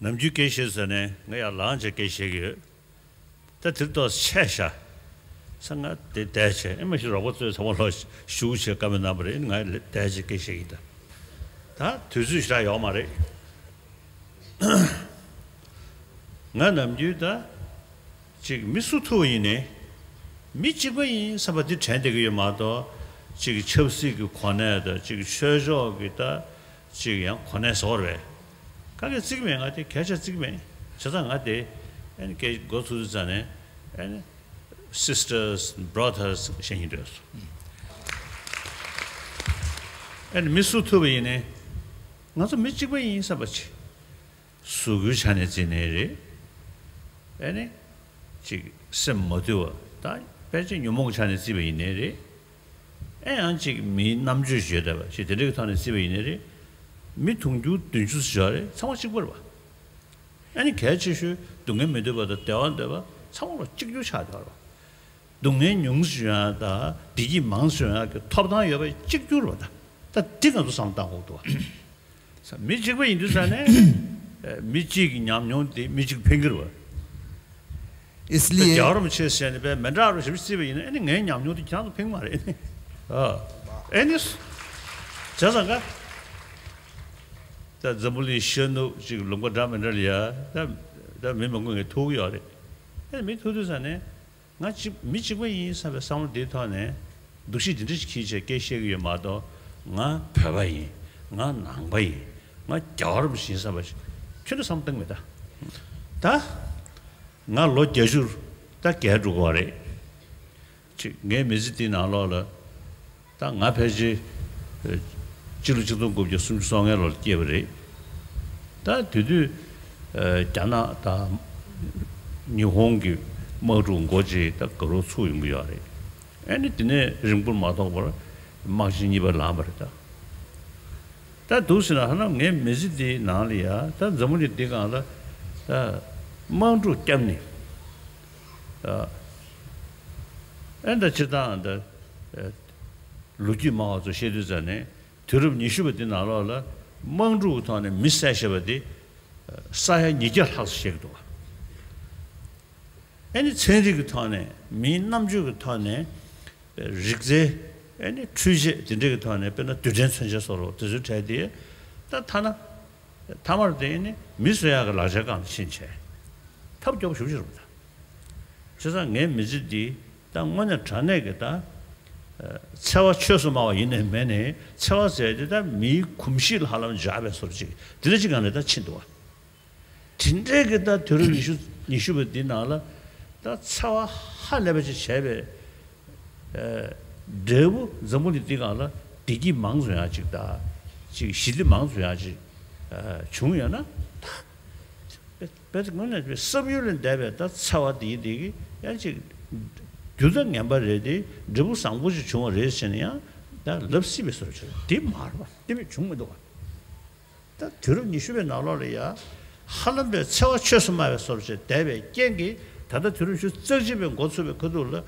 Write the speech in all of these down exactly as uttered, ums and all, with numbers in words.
ནམ་རྒྱུན་སྐད་བཤད་ཟེར་ནས་ང་ཡར་ལངས་བྱས་སྐད་བཤད་ཀྱི་ཡོད། ད་དེར་ཏོག་ཙམ་ཆད་ཤག་ས་ང་དེ་བསྡད་བྱས་ཨེ་མ་གཞི་རོགས་པ་ཚོས་ཚང་མ་ལོག་བཞུགས་བྱས་བཀའ་མོལ་གནང་བ་རེད། ང་ལ་བསྡད་བྱས་སྐད་བཤད་ཀྱི་ད། ད་དུས་ཚོད་ཞེ་དྲག་ཡོག་མ་རེད། ང་ནམ་རྒྱུན་ད་ཅིག་མི་སུ་ཐུག་པ་ཡིན་ནའི་མི་གཅིག་པ་ཡིན་བསམ་པ་འདི་དྲན་བསྡད་ཀྱི་ཡོད་མ་གཏོགས། ཅིག་ཆབ་སྲིད་ཀྱི་གོ་གནས་དང་ཅིག་ཆོས་ཕྱོགས་ཀྱི་ད་ཅིག་ཡང་གོ་གནས་ཟེར་བ་རེད། ག་གེ་བརྩི་གི་མེད། ང་དེ་གལ་ཆེ་བརྩི་གི་མེད། བྱས་ཙང་ང་དེ་ཨ་ནི་སྐད་འགོ་ཚུགས་དུས་ཙང་ནས་ཨ་ནི་sisters brothers་བཤད་སྙིང་འདོད་སོང་། ཨ་ནི་མི་སུ་ཐུག་པ་ཡིན་ནའི་ང་ཚོ་མི་གཅིག་པ་ཡིན་བསམ་པ་ཅིག་གཟུགས་པོའི་ཆ་ནས་བརྩིས་ནའི་རེད། ཨ་ནི་ཅིག་སེམས་མ་དུལ་བ་དང་ཕལ་ཆེར་ཉོན་མོངས་ཆ་ནས་བརྩིས་པ་ཡིན་ནའི་རེད། ཨེ་ཡང་ཅིག་མིའི་རྣམ་དཔྱོད་ཅིག་ཡོད་བསྡད་པ་ཞིག་དེ་འདྲ་གི་ཐོག་ནས་བརྩིས་པ་ཡིན་ནའི་རེད། མི་དུང་ཕྱུར་བདུན་ཅུ་ཙམ་ཡོད་རེད། ཚང་མ་གཅིག་པ་རེད་པ། ཨ་ནི་གལ་ཆེ་ཤོས་སྡུག་བསྔལ་མི་འདོད་པ་དང་བདེ་བ་འདོད་པ་ཚང་མ་ལ་གཅིག་གྱུར་ཆགས་བསྡད་པ་རེད་པ། སྡུག་བསྔལ་ཉུང་ཙམ་ཡོང་ཡ་དང་བདེ་སྐྱིད་མང་ཙམ་ཡོང་ཡ་གི་ཐོབ་ཐང་ཡོད་པ་གཅིག་གྱུར་རེད་པ། ད་ད་འདི་ང་ཚོ་བསམ་བློ་བཏང་དགོས་འདུག་པ། མི་གཅིག་པ་ཡིན་དུས་ཙང་ནས་མི་གཅིག་གི་ཉམས་མྱོང་དེ་མི་གཅིག་ཕན་གྱི་རེད་པ། इसलिए རྒྱལ་བ་རིན་པོ་ཆེ་ཟེར་ནས་པས་མི་འདྲ་རུ་ཞིབ་བརྩིས་པ་ཡིན་ན་ཨ་ནི་ངའི་ཉམས་མྱོང་དེ་ཁྱེད་རང་ཚོ་ཕན་གྱི་མ་རེད། ཨ་ཨ་ནི་བྱས་ཙང་ག་ད་འཛམ་བུ་གླིང་ཤར་ནུབ་ཅིག་ལུང་པ་འདྲ་མི་འདྲ་ལ་ཡ་ད་ད་མི་མང་པོ་ངས་ཐུག་གི་ཡོད་རེད། ཨ་ནི་མི་ཐུག་དུས་ཙང་ནས། ང་གཅིག་མི་གཅིག་པ་ཡིན་བསམ་པའི་བསམ་བློ་འདིའི་ཐོག་ནས་འདུ་ཤེས་འདི་འདྲ་ཞིག་འཁྱེར་བྱས་སྐད་བཤད་ཀྱི་ཡོད་མ་གཏོགས། ང་བོད་པ་ཡིན། ང་ནང་པ་ཡིན། ང་རྒྱལ་བ་རིན་པོ་ཆེ་ཡིན་བསམ་པ་ཞིག་ཁྱོན་ནས་བསམ་བློ་བཏང་མེད་ད། ད་ང་ལོ་བརྒྱད་ཅུ་ད་བརྒལ་འགྲོ་གི་ཡོད་རེད། ཅིག་ངའི་མི་ཚེ་འདིའི་ནང་ལོགས་ལ། ད་ང་ཕལ་ཆེར་ཨ་སྤྱི་ལོ་ཆིག་སྟོང་དགུ་བརྒྱ་སུམ་ཅུ་སོ་ལྔའི་ལོར་སྐྱེས་པ་རེད། ད་དེ་དུས་ཨ་རྒྱ་ནག་དང་ཉི་ཧོང་གི་དམག་འཁྲུག་འགོ་བྱས་ད་དགའ་རོགས་ཚུགས་ཡོང་གི་ཡོད་རེད། ཨ་ནི་དེ་ནས་རིང་པོར་མ་ཐོགས་པར་དམག་ཆེན་གཉིས་པ་ལངས་པ་རེད་ད། ད་འདུག་ཟེར་ན་ཧ་ལམ་ངའི་མི་ཚེ་འདིའི་ནང་ལ་ཡ་ད་འཛམ་བུ་གླིང་འདི་སྒང་ལ་ད་དམག་འཁྲུག་བརྒྱབ་ནས་ད་ཨ་ད་སྤྱིར་བཏང་ད་ཨ་ལོ་རྒྱུས་སྨྲ་བ་ཚོ་བཤད་དུས་ཙང་ནས། དུས་རབས་ཉི་ཤུ་པ་འདི་ནང་ལོགས་ལ་དམག་འཁྲུག་གི་ཐོག་ནས་མི་བསད་ཤེས་པ་འདི་ས་ཡ་ཉིས་བརྒྱ་ལྷག་ཙམ་བཤད་ཀྱི་འདུག་པ། ཨ་ནི་ཚན་རིག་གི་ཐོག་ནས་མིའི་རྣམ་དཔྱོད་ཀྱི་ཐོག་ནས་རིག་རྩལ་ཨ་ནི་འཕྲུལ་ཆས་འདི་འདྲ་གི་ཐོག་ནས་དཔེར་ན་རྡུལ་ཕྲན་མཚོན་ཆ་སོགས་དེ་ཚོའི་གྲས་དེ་ད་ཐ་ན་ཐ་མར་དེ་ནི་མི་གསོད་ཡག་གི་ལག་ཆ་སྒང་ལ་ཕྱིན་བྱས་ཐབས་སྐྱོ་པོ་ཞེ་པོ་ཅིག་རེད་པ། ད། བྱས་ཙང་ངའི་མི་ཚེ་འདི་ད་དངོས་གནས་དྲང་གནས་ཀྱི་ད་ཨ་འཚེ་བ་ཆོས་སུ་སྨྲ་བ་ཡིན་ནའི་མིན་ནའི་འཚེ་བ་ཟེར་དེ་ད་མིའི་གོམས་གཤིས་ལ་ཧ་ལམ་འཇགས་པའི་བཟོ་འདྲ་ཅིག་དེ་འདྲ་ཅིག་སྒང་ནས་ད་ཕྱིན་འདུག་པ། དེ་འདྲའི་གི་ད་དུས་རབས་ཉི་ཤུ་ཉི་ཤུ་པ་འདི་ནང་ལ་ད་འཚེ་བ་ཧ་ལས་པ་ཅིག་བྱས་པའི་ཨ་འབྲས་བུ་འཛམ་བུ་གླིང་འདི་སྒང་ལ་བདེ་སྐྱིད་མང་ཙམ་ཡང་ཅིག་ད་ཅིག་ཞི་བདེ་མང་ཙམ་ཡང་ཅིག་ཨ་བྱུང་ཡོད་ན་ད། དཔེ་དེ་དངོས་གནས་བསམ་ཡུལ་ལས་འདས་པའི་ད་འཚེ་བ་འདི་ཡིན་འདི་གི་ཡང་ཅིག་རྒྱུ་ད་ངན་པ་རེད་དེ་འབྲས་བུ་བཟང་པོ་ཞིག་བྱུང་བ་རེད་ཟེར་ནས་ཡང་ད་ལབ་སྲིད་པའི་བཟོ་འདྲ་ཅིག་རེད། འདི་མ་རེད་པ། འདི་མི་བྱུང་མི་འདུག་པ། ད་དུས་རབས་ཉི་ཤུ་པའི་ནང་ལོགས་ལ་ཡ་ཧ་ལམ་པའི་འཚེ་བ་ཆོས་སུ་སྨྲ་བའི་བཟོ་འདྲ་ཅིག་འདས་པའི་རྐྱེན་གྱིས་ད་ལྟ་དུས་རབས་ཉི་ཤུ་རྩ་གཅིག་པའི་འགོ་ཚུགས་པའི་ཁ་ཐུག་ལ།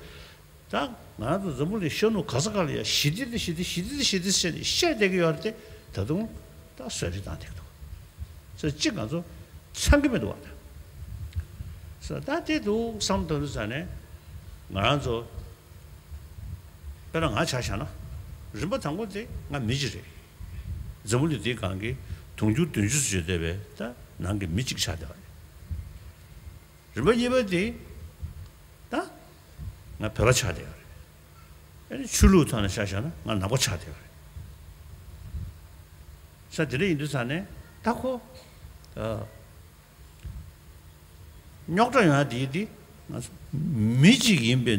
ད་ང་རང་ཚོ་འཛམ་བུ་གླིང་ཤར་ནུབ་ག་ས་ག་ལ་ཡ་ཞི་བདེ་དེ་ཞི་བདེ་ཞི་བདེ་དེ་ཞི་བདེ་ཟེར་ནས་བཤད་བསྡད་ཀྱི་ཡོད་རེད་དེ། ད་དུང་ད་གསོད་རེས་བཏང་བསྡད་ཀྱི་འདུག་ཟེར་གཅིག་ང་ཚོ་ཚང་གི་མི་འདུག་པ། ད་ཟེར་ད་དེ་འདུག་བསམ་དོན་དུ་ཟ་ནས་ང་རང་ཚོ་དཔེར་ན་ང་ཆ་བཞག་ན་རིམ་པ་དང་པོ་དེ་ང་མི་གཅིག་རེད། འཛམ་བུ་གླིང་འདིའི་སྒང་གི་དུང་ཕྱུར་བདུན་ཅུ་ཙམ་ཡོད་བསྡད་པའི་ད་ནང་གི་མི་གཅིག་ཆགས་བསྡད་པ་རེད། རིམ་པ་གཉིས་པ་དེ་ད་ང་བོད་པ་ཆགས་བསྡད་ཡོད་རེད། ཨ་ནི་ཆོས་ལུགས་ཐོག་ནས་ཆ་བཞག་ན་ང་ནང་པ་ཆགས་བསྡད་ཡོད་རེད། ས་དེ་འདྲ་ཡིན་དུས་ཙང་ནས་ད་ཁོ་ཨ་རྙོག་དྲ་ཡོང་ཡ་དེ་དེ་ང་ཚོ་མི་གཅིག་ཡིན་པའི་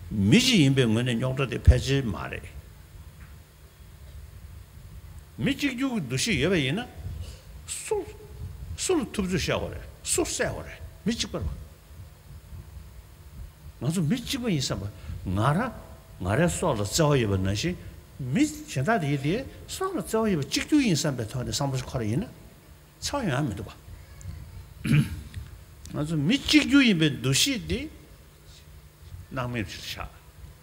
མི་གཅིག་ཡིན་པའི་ངོས་ནས་རྙོག་དྲ་དེ་ཕལ་ཆེར་མ་རེད། མི་གཅིག་གྱུར་གྱི་འདུ་ཤེས་ཡོད་པ་ཡིན་ན། སུ་སུ་ལ་ཐུབ་ཚོད་བཤད་དགོས་རེད། སུ་བསད་དགོས་རེད། མི་གཅིག་པ་རེད་པ། ང་ཚོ་མི་གཅིག་པ་ཡིན་བསམ་པ། ང་རང་ང་རའི་སྲོག་ལ་བརྩེ་བ་ཡོད་པ་ནང་བཞིན། མི་གཞན་དག་དེ་ཡིན་དེ་སྲོག་ལ་བརྩེ་བ་ཡོད་པ་གཅིག་གྱུར་ཡིན་བསམ་པའི་ཐོག་ནས་བསམ་བློ་ཞིག་འཁོར་ཡིན་ན། འཚེ་བ་ཡོང་ཡ་མི་འདུག་པ། ང་ཚོ་མི་གཅིག་གྱུར་ཡིན་པའི་འདུ་ཤེས་དེ། སྣང་མེད་ཆགས།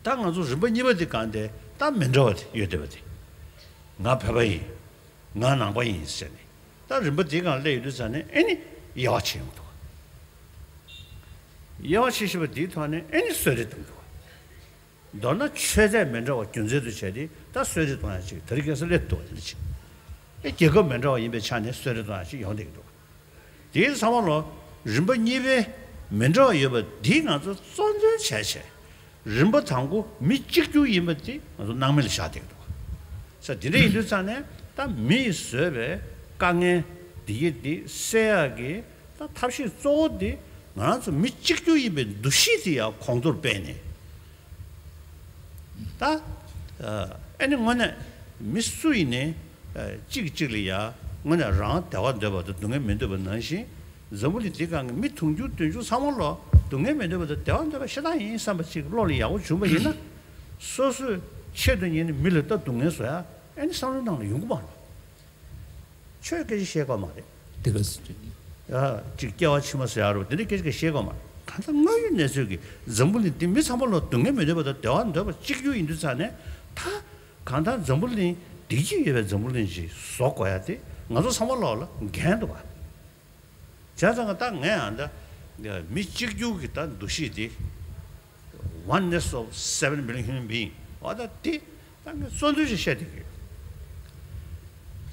ད་ང་ཚོ་རིམ་པ་གཉིས་པ་དེ་གང་དེ་ད་མི་འདྲ་བ་དེ་ཡོད་བསྡད་པ་དེ། ང་བོད་པ་ཡིན། ང་ནང་པ་ཡིན་ཟེར་ནས། ད་རིམ་པ་དེ་གང་སླེབས་ཡོང་དུས་ཙང་ནས་ཨེ་ནི། དབྱེ་བ་ཕྱེ་ཡོང་འདུག་དབྱེ་བ་ཕྱེ་བཞིན་པ་འདིའི་ཐོག་ནས་ཨེ་ནི་གསོད་རེས་གཏོང་འདུག་མདོར་ན་ཆོས་དད་མི་འདྲ་བ་རྒྱུ་མཚན་དུ་བྱས་ཏེ་ད་གསོད་རེས་གཏོང་ཡ་ཅིག་དེ་རིང་ཁ་སང་སླེབས་འདུག་དེ་འདྲ་ཅིག་ཨེ་རྒྱལ་ཁབ་མི་འདྲ་བ་ཡིན་པའི་ཆ་ནས་གསོད་རེས་གཏོང་ཡ་ཅིག་ཡོང་བསྡད་ཀྱི་འདུག་དེའི་ཚང་མ་ལོ་རིམ་པ་གཉིས་པའི་མི་འདྲ་བ་ཡོད་པ་འདིས་ང་ཚོ་གཙོ་འདོན་བྱས་བྱས། རིམ་པ་དང་པོ་མི་གཅིག་གྱུར་ཡིན་པ་དེ་ང་ཚོ་སྣང་མེད་ལ་བཞག་བསྡད་ཀྱི་འདུག་ས་དེ་འདྲ་ཡིན་དུས་ཙང་ནས་ད་མི་ཡིས་བཟོས་པའི་དཀའ་ངལ་འདི་ཡི་འདི་སེལ་ཡག་གི་ད་ཐབས་ཤེས་གཙོ་བོ་འདི་ང་རང་ཚོ་མི་གཅིག་གྱུར་ཡིན་པའི་འདུ་ཤེས་དེ་ཡང་གོང་མཐོར་སྤེལ་ནས། ད་ཨ་ཨེ་ནི་དངོས་གནས་མི་སུ་ཡིན་ནའི་ཨ་གཅིག་གཅིག་ལ་ཡ་དངོས་གནས་རང་བདེ་བ་འདོད་པ་དང་སྡུག་བསྔལ་མི་འདོད་པ་ནང་བཞིན་འཛམ་བུ་གླིང་འདི་སྒང་གི་མི་དུང་ཕྱུར་བདུན་ཅུ་ཚང་མ་ལོ་སྡུག་བསྔལ་མི་འདོད་པ་དང་བདེ་བ་འདོད་པ་ཞེ་དྲག་ཡིན་བསམ་པ་ཅིག་བློ་ལ་ཡག་པོ་བྱུང་བ་ཡིན་ན། སོ་སོའི་ཆེད་དུ་ཉིད་ནས་མི་ལ་ལྟ་སྡུག་བསྔལ་བཟོ་ཡ་ཨེ་ནི་བསམ་བློའི་ནང་ལ་ཡོང་གི་མ་རེད། ཆོས་སྐད་ཆ་བཤད་དགོས་མ་རེད། དེ་ག་སྲིད་ཡ་གཅིག་སྐྱེ་བ་ཕྱི་མ་ཟེར་ཡ་རོ་དེ་འདྲ་སྐད་ཆ་ག་བཤད་དགོས་མ་རེད། གང་ལྟར་དངོས་ཡོད་གནས་ཚུལ་གྱི་འཛམ་བུ་གླིང་འདི་མི་ཚང་མ་ལོ་སྡུག་བསྔལ་མི་འདོད་པ་དང་བདེ་བ་འདོད་པ་གཅིག་གྱུར་ཡིན་དུས་ཙང་ནས་ད་གང་ལྟར་འཛམ་བུ་གླིང་བདེ་སྐྱིད་ཡོད་པའི་འཛམ་བུ་གླིང་ཞིག་བཟོ་དགོས་ཡ་དེ་ང་ཚོ་ཚང་མ་ལོ་ལ་འགན་འདུག་བ། བྱས་ཙང་ད་ངས་ཨ་ད་མི་གཅིག་གྱུར་གྱི་ད་འདུ་ཤེས་དེ། Oneness of seven billion human being. འོ་ད་དེ་ད་ངས་གཙོ་འདོན་ཞིག་བཤད་བསྡད་ཀྱི་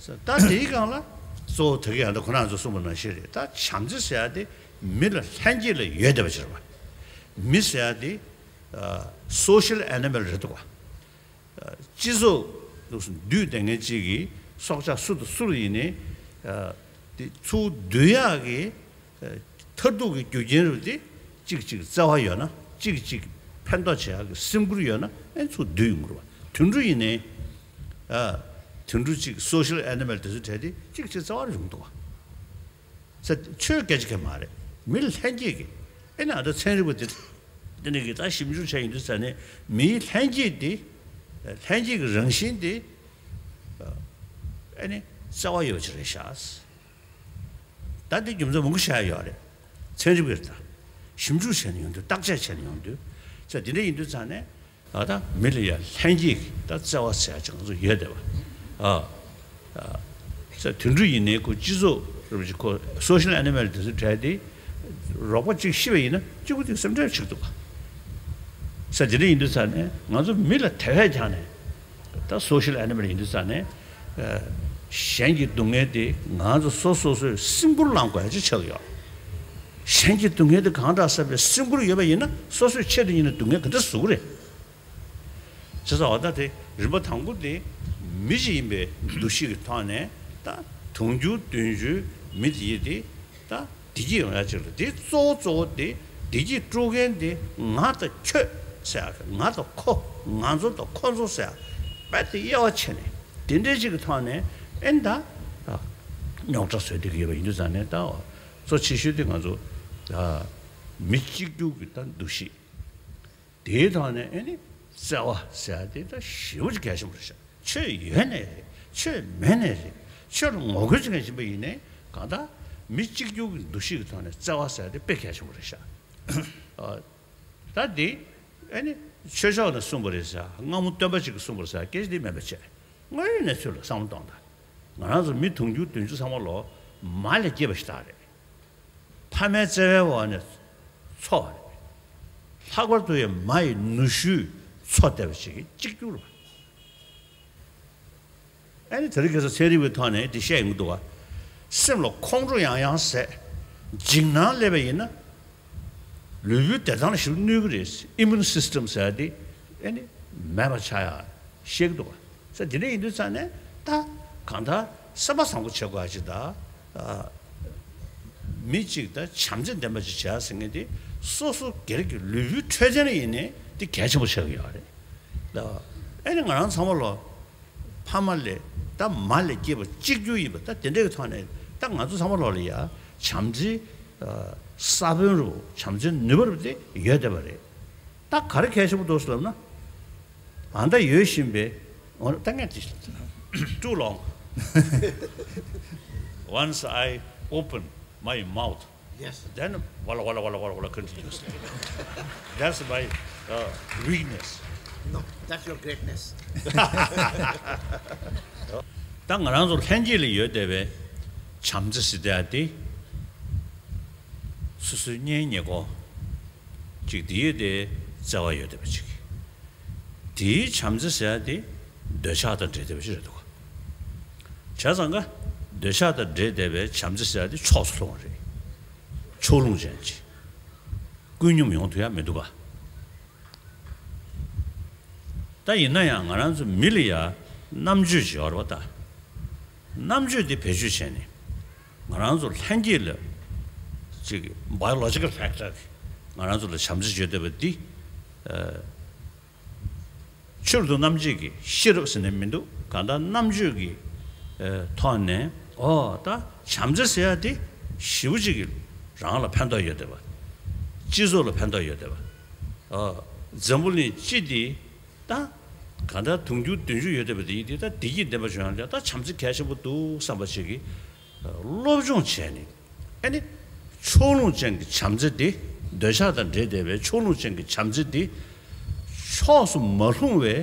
ཡོད། ད་དེའི་སྒང་ལ་གཙོ་བོ་ད་གིན་ཨ་ད་ཁོ་རང་ཚོ་གསུངས་པ་ནང་བཞིན་རེད། ད་བྱམས་བརྩེ་ཟེར་ཡ་དེ་མི་ལ་ལྷན་སྐྱེས་ལ་ཡོད་བསྡད་པ་ཅིག་རེད་བ། མི་ཟེར་ཡ་དེ་ཨ་social animal་རེད་འདུག་བ། སྤྱི་ཚོགས་ལུགས་སུ་འདུས་བསྡད་མཁན་གཅིག་གིས་སྲོག་ཆགས་སུ་དང་སུ་ལ་ཡིན་ནའི་ཨ་དེ་ཚུར་འདུས་ཡག་གི་ཨ་མཐར་ཐུག་གི་རྒྱུ་རྐྱེན་རུ་དེ་གཅིག་གཅིག་བརྩེ་བ་ཡོད་ན་གཅིག་གཅིག་ཕན་ཐོགས་བྱེད་ཡག་གི་སེམས་ཁུར་ཡོད་ན་ཨེ་ཚུར་འདུས་ཡོང་གི་རེད་བ། དུད་འགྲོ་ཡིན་ནའི་ཨ་དུད་འགྲོ་གཅིག་social animal་དེ་ཚོ་གྲས་དེ་གཅིག་གཅིག་བརྩེ་བ་རུ་ཡོང་འདུག་བ། ས་ཆོས་སྐད་ཆ་གང་མ་རེད། མི་ལྷན་སྐྱེས་ཀྱི་ཨེ་ན་ད་ཚན་རིག་པ་དེ་དེ་ནས་ཀྱི་ད་ཞིབ་འཇུག་བྱས་ཡིན་དུས་ས་ནས་མིའི་ལྷན་སྐྱེས་དེ་ལྷན་སྐྱེས་ཀྱི་རང་བཞིན་དེ་ཨེ་ནི་བརྩེ་བ་ཡོད་ཅིག་རེད་ཤག་ད་དེ་རྒྱུ་མཚན་མང་པོ་བཤད་ཡོད་རེད། ཚན་རིག་པས་ད་ཞིབ་འཇུག་བྱས་ནས་ཡོང་དུས་བརྟག་དཔྱད་བྱས་ནས་ཡོང་དུས་ས་དེ་འདྲ་ཡིན་དུས་ས་ནས། ཨ་ད་མི་ལ་ཡ་ལྷན་སྐྱེས་ཀྱི་ད་བརྩེ་བ་ཟེར་ཡ་ཅིག་ང་ཚོ་ཡོད་བསྡད་པ། ཨ་ཨ་ས་དུད་འགྲོ་ཡིན་ནའི་ཁོ་སྤྱི་ཚོགས་རུ་ཅིག་ཁོ་social animal་དེ་ཚོ་གྲས་དེ་རོགས་པ་གཅིག་ཤི་བ་ཡིན་ན་གཅིག་པུ་དེ་སེམས་ཁྲལ་བྱེད་འདུག་ག་ས་དེ་འདྲ་ཡིན་དུས་ས་ནས་ང་ཚོ་མི་ལ་དེ་བས་ཀྱང་ནས་ད་social animal་ཡིན་དུས་ས་ནས་ཨ་གཞན་གྱི་སྡུག་བསྔལ་དེ་ང་ཚོ་སོ་སོ་སོས་སེམས་ཁུར་བླང་དགོས་ཡ་ཅིག་ཆགས་ཡོད། གཞན་གྱི་སྡུག་བསྔལ་དེ་གང་དྲག་བསམ་པའི་སེམས་ཁུར་ཡོད་པ་ཡིན་ན་སོ་སོའི་ཆེད་དུ་ཡིན་ན་སྡུག་བསྔལ་ག་འདྲ་བཟོ་གི་རེད། བྱས་ཙང་འོ་ད་དེ་རིམ་པ་དང་པོ་དེ་མི་ཞིག་ཡིན་པའི་འདུ་ཤེས་ཀྱི་ཐོག་ནས་ད་དུང་ཕྱུར་བདུན་ཅུའི་མི་དེ་ཡིས་དེ་ད་བདེ་སྐྱིད་ཡོང་ཡ་ཅིག་ལ་དེ་གཙོ་བོ་གཙོ་བོ་དེ་བདེ་སྐྱིད་དཀྲུག་མཁན་དེ་ང་དང་ཁྱོད་ཟེར་ཡ་ང་དང་ཁོ་ང་ཚོ་དང་ཁོ་ཚོ་ཟེར་ཡ་རྦད་དེ་དབྱེ་བ་ཕྱེ་ནས་དེ་འདྲའི་ཅིག་གི་ཐོག་ནས་ཨེ་ད་རྙོག་དྲ་བཟོས་བསྡད་ཀྱི་ཡོད་པ་ཡིན་དུས་ཙང་ནས་ད་གཙོ་ཆེ་ཤོས་དེ་ང་ཚོ་ད་མི་གཅིག་གྱུར་གྱི་ད་འདུ་ཤེས། དེའི་ཐོག་ནས་ཨེ་ནི་བརྩེ་བ་ཟེར་ཡ་དེ་ད་ཞེ་པོ་ཅིག་གལ་ཆེན་པོ་རེད་ཤག་ཆོས་ཡོད་ནའི་རེད། ཆོས་མེད་ནའི་རེད། ཆོས་ལ་ངོ་རྒོལ་བྱེད་མཁན་ཡིན་པ་ཡིན་ནའི་གང་ལྟར་མི་གཅིག་གྱུར་གྱི་འདུ་ཤེས་ཀྱི་ཐོག་ནས་བརྩེ་བ་ཟེར་ཡ་དེ་དཔེ་གལ་ཆེན་པོ་རེད་ཤག་ཨ་ད་དེ་ཨེ་ནི་ཆོས་ཕྱོགས་ནས་གསུངས་པ་རེད་ཟེར་སྔ་མོ་སྟོན་པ་གཅིག་གིས་གསུངས་པ་རེད་ཟེར་སྐད་ཆ་དེ་མིན་པ་བྱས། དངོས་ཡོད་གནས་ཚུལ་ལ་བསམ་བློ་གཏོང་དང་། ང་རང་ཚོ་མི་དུང་ཕྱུར་བདུན་ཅུ་ཚང་མ་ལོ་མ་ལས་སྐྱེས་པ་ཞིག་རེད། ཕ་མའི་བརྩེ་བའི་འོག་ནས་འཚོ་བ་རེད། ལྷག་པར་དུ་ཡང་མ་ཡི་ནུ་ཞོས་འཚོ་བསྡད་པ་ཞིག་གིས་གཅིག་གྱུར་བ། ཨ་ནི་དེ་རིང་ཁ་སང་ཚན་རིག་པའི་ཐོག་ནས་འདི་བཤད་ཡོང་གི་འདུག་བ། སེམས་ལ་ཁོང་ཁྲོ་ཡང་ཡང་ཟད། འཇིགས་སྣང་སླེབས་པ་ཡིན་ན། ལུས་པོའི་བདེ་ཐང་ལ་ཞེ་པོ་གནོད་ཀྱི་རེད། Immune system་ཟེར་ཡ་དེ་ཨ་ནི་མེད་པ་ཆགས་ཡ་བཤད་ཀྱི་འདུག་བ། ས་དེ་འདྲ་ཡིན་དུས་ཙང་ནས་ད་གང་ལྟར་སེམས་པ་བཟང་པོ་བྱེད་དགོས་ཡ་ཅིག་དང་། ཨ་མི་གཅིག་དང་བྱམས་བརྩེ་ལྡན་པ་ཅིག་བྱེད་ཡ་ཟེར་མཁན་དེ་སོ་སོ་སྒེར་གྱི་ལུས་པོའི་འཕྲོད་བསྟེན་ལ་ཡིན་ནའི་དེ་གལ་ཆེན་པོ་ཆགས་ཀྱི་ཡོད་རེད། ཨ་ནི་ང་རང་ཚང་མ་ལོ་ཕ་མ་ལས་ད་མ་ལས་སྐྱེས་པ་གཅིག་གྱུར་ཡིན་པ་ད་དེ་འདྲའི་ཐོག་ནས་ད་ང་ཚོ་ཚང་མ་ལོ་ལ་ཡ་བྱམས་བརྩེའི་ས་བོན་རུ་བྱམས་བརྩེའི་ནུས་པ་རུ་དེ་ཡོད་བསྡད་པ་རེད། ད་ག་རེ་གལ་ཆེན་པོ་འདུག་ཟེར་ལབ་ན། ཨ་ད་ཡོད་བཞིན་པའི་འོ་ན་ད་ངས་དེ་too long. Once I open my mouth, yes, then wala wala wala wala wala continuously. That's my uh, weakness. No, that's your greatness. ད་ང་རང་ཚོ་ལྷན་སྐྱེས་ལ་ཡོད་བསྡད་པའི་བྱམས་བརྩེ་ཟེར་བསྡད་ཡ་དེ་ སོ་སོའི་གཉེན་ཉེ་འཁོར་ཅིག་དེའི་དེ་བརྩེ་བ་ཡོད་བསྡད་པ་ཅིག་དེའི་བྱམས་བརྩེ་ཟེར་ཡ་དེ་འདོད་ཆགས་དང་འབྲེལ་བསྡད་པ་ཅིག་རེད་འདུག་བྱས་ཙང་ཀ་འདོད་ཆགས་དང་འབྲེལ་བསྡད་པའི་བྱམས་བརྩེ་ཟེར་ཡ་དེ་ཕྱོགས་སུ་ལྷུང་བ་རེད། ཕྱོགས་ལྷུང་ཅན་ཅིག་ཀུན་སྙོམས་ཡོང་ཐུབ་ཡ་མི་འདུག་ག་ད་ཡིན་ན་ཡང་ང་རང་ཚོ་མི་ལ་ཡ་རྣམ་དཔྱོད་ཅིག་ཡོད་རེད་པ། ད་རྣམ་དཔྱོད་དེ་བེད་སྤྱོད་བྱས་ནས་ང་རང་ཚོ་ལྷན་སྐྱེས་ལ་ཅིག་biological factor་གི་ང་རང་ཚོ་ལ་བྱམས་བརྩེ་བརྗོད་བསྡད་པ་འདི་ཨ་ཆོས་དང་རྣམ་འབྱེད་ཀྱི་ཤེས་རབ་ཟེར་ནས་མི་འདུག་གང་ལྟར་རྣམ་དཔྱོད་ཀྱི་ཨ་ཐོག་ནས་ཨོ་ད་བྱམས་བརྩེ་ཟེར་ཡ་དེ་ཞེ་པོ་ཅིག་གི་རང་ལ་ཕན་ཐོགས་ཡོད་བསྡད་པ། སྤྱི་ཚོགས་ལ་ཕན་ཐོགས་ཡོད་བསྡད་པ། ཨ་འཛམ་བུ་གླིང་སྤྱི་དེ་ད་གང་ལྟར་དུང་ཕྱུར་བདུན་ཅུ་ཡོད་བསྡད་པ་དེ་ཡིན་དུས་ད་བདེ་སྐྱིད་ལྡན་པ་བྱུང་ཡང་ད་བྱམས་བརྩེ་གལ་ཆེན་པོ་འདུག་བསམ་པ་ཞིག་གིས་སློབ་སྦྱོང་བྱས་ནས་ཨ་ནི་ཕྱོགས་ལྷུང་ཅན་གྱི་བྱམས་བརྩེ་དེ། འདོད་ཆགས་དང་འབྲེལ་བསྡད་པའི་ཕྱོགས་ལྷུང་ཅན་གྱི་བྱམས་བརྩེ་དེ་ཕྱོགས་སུ་མ་ལྷུང་བའི་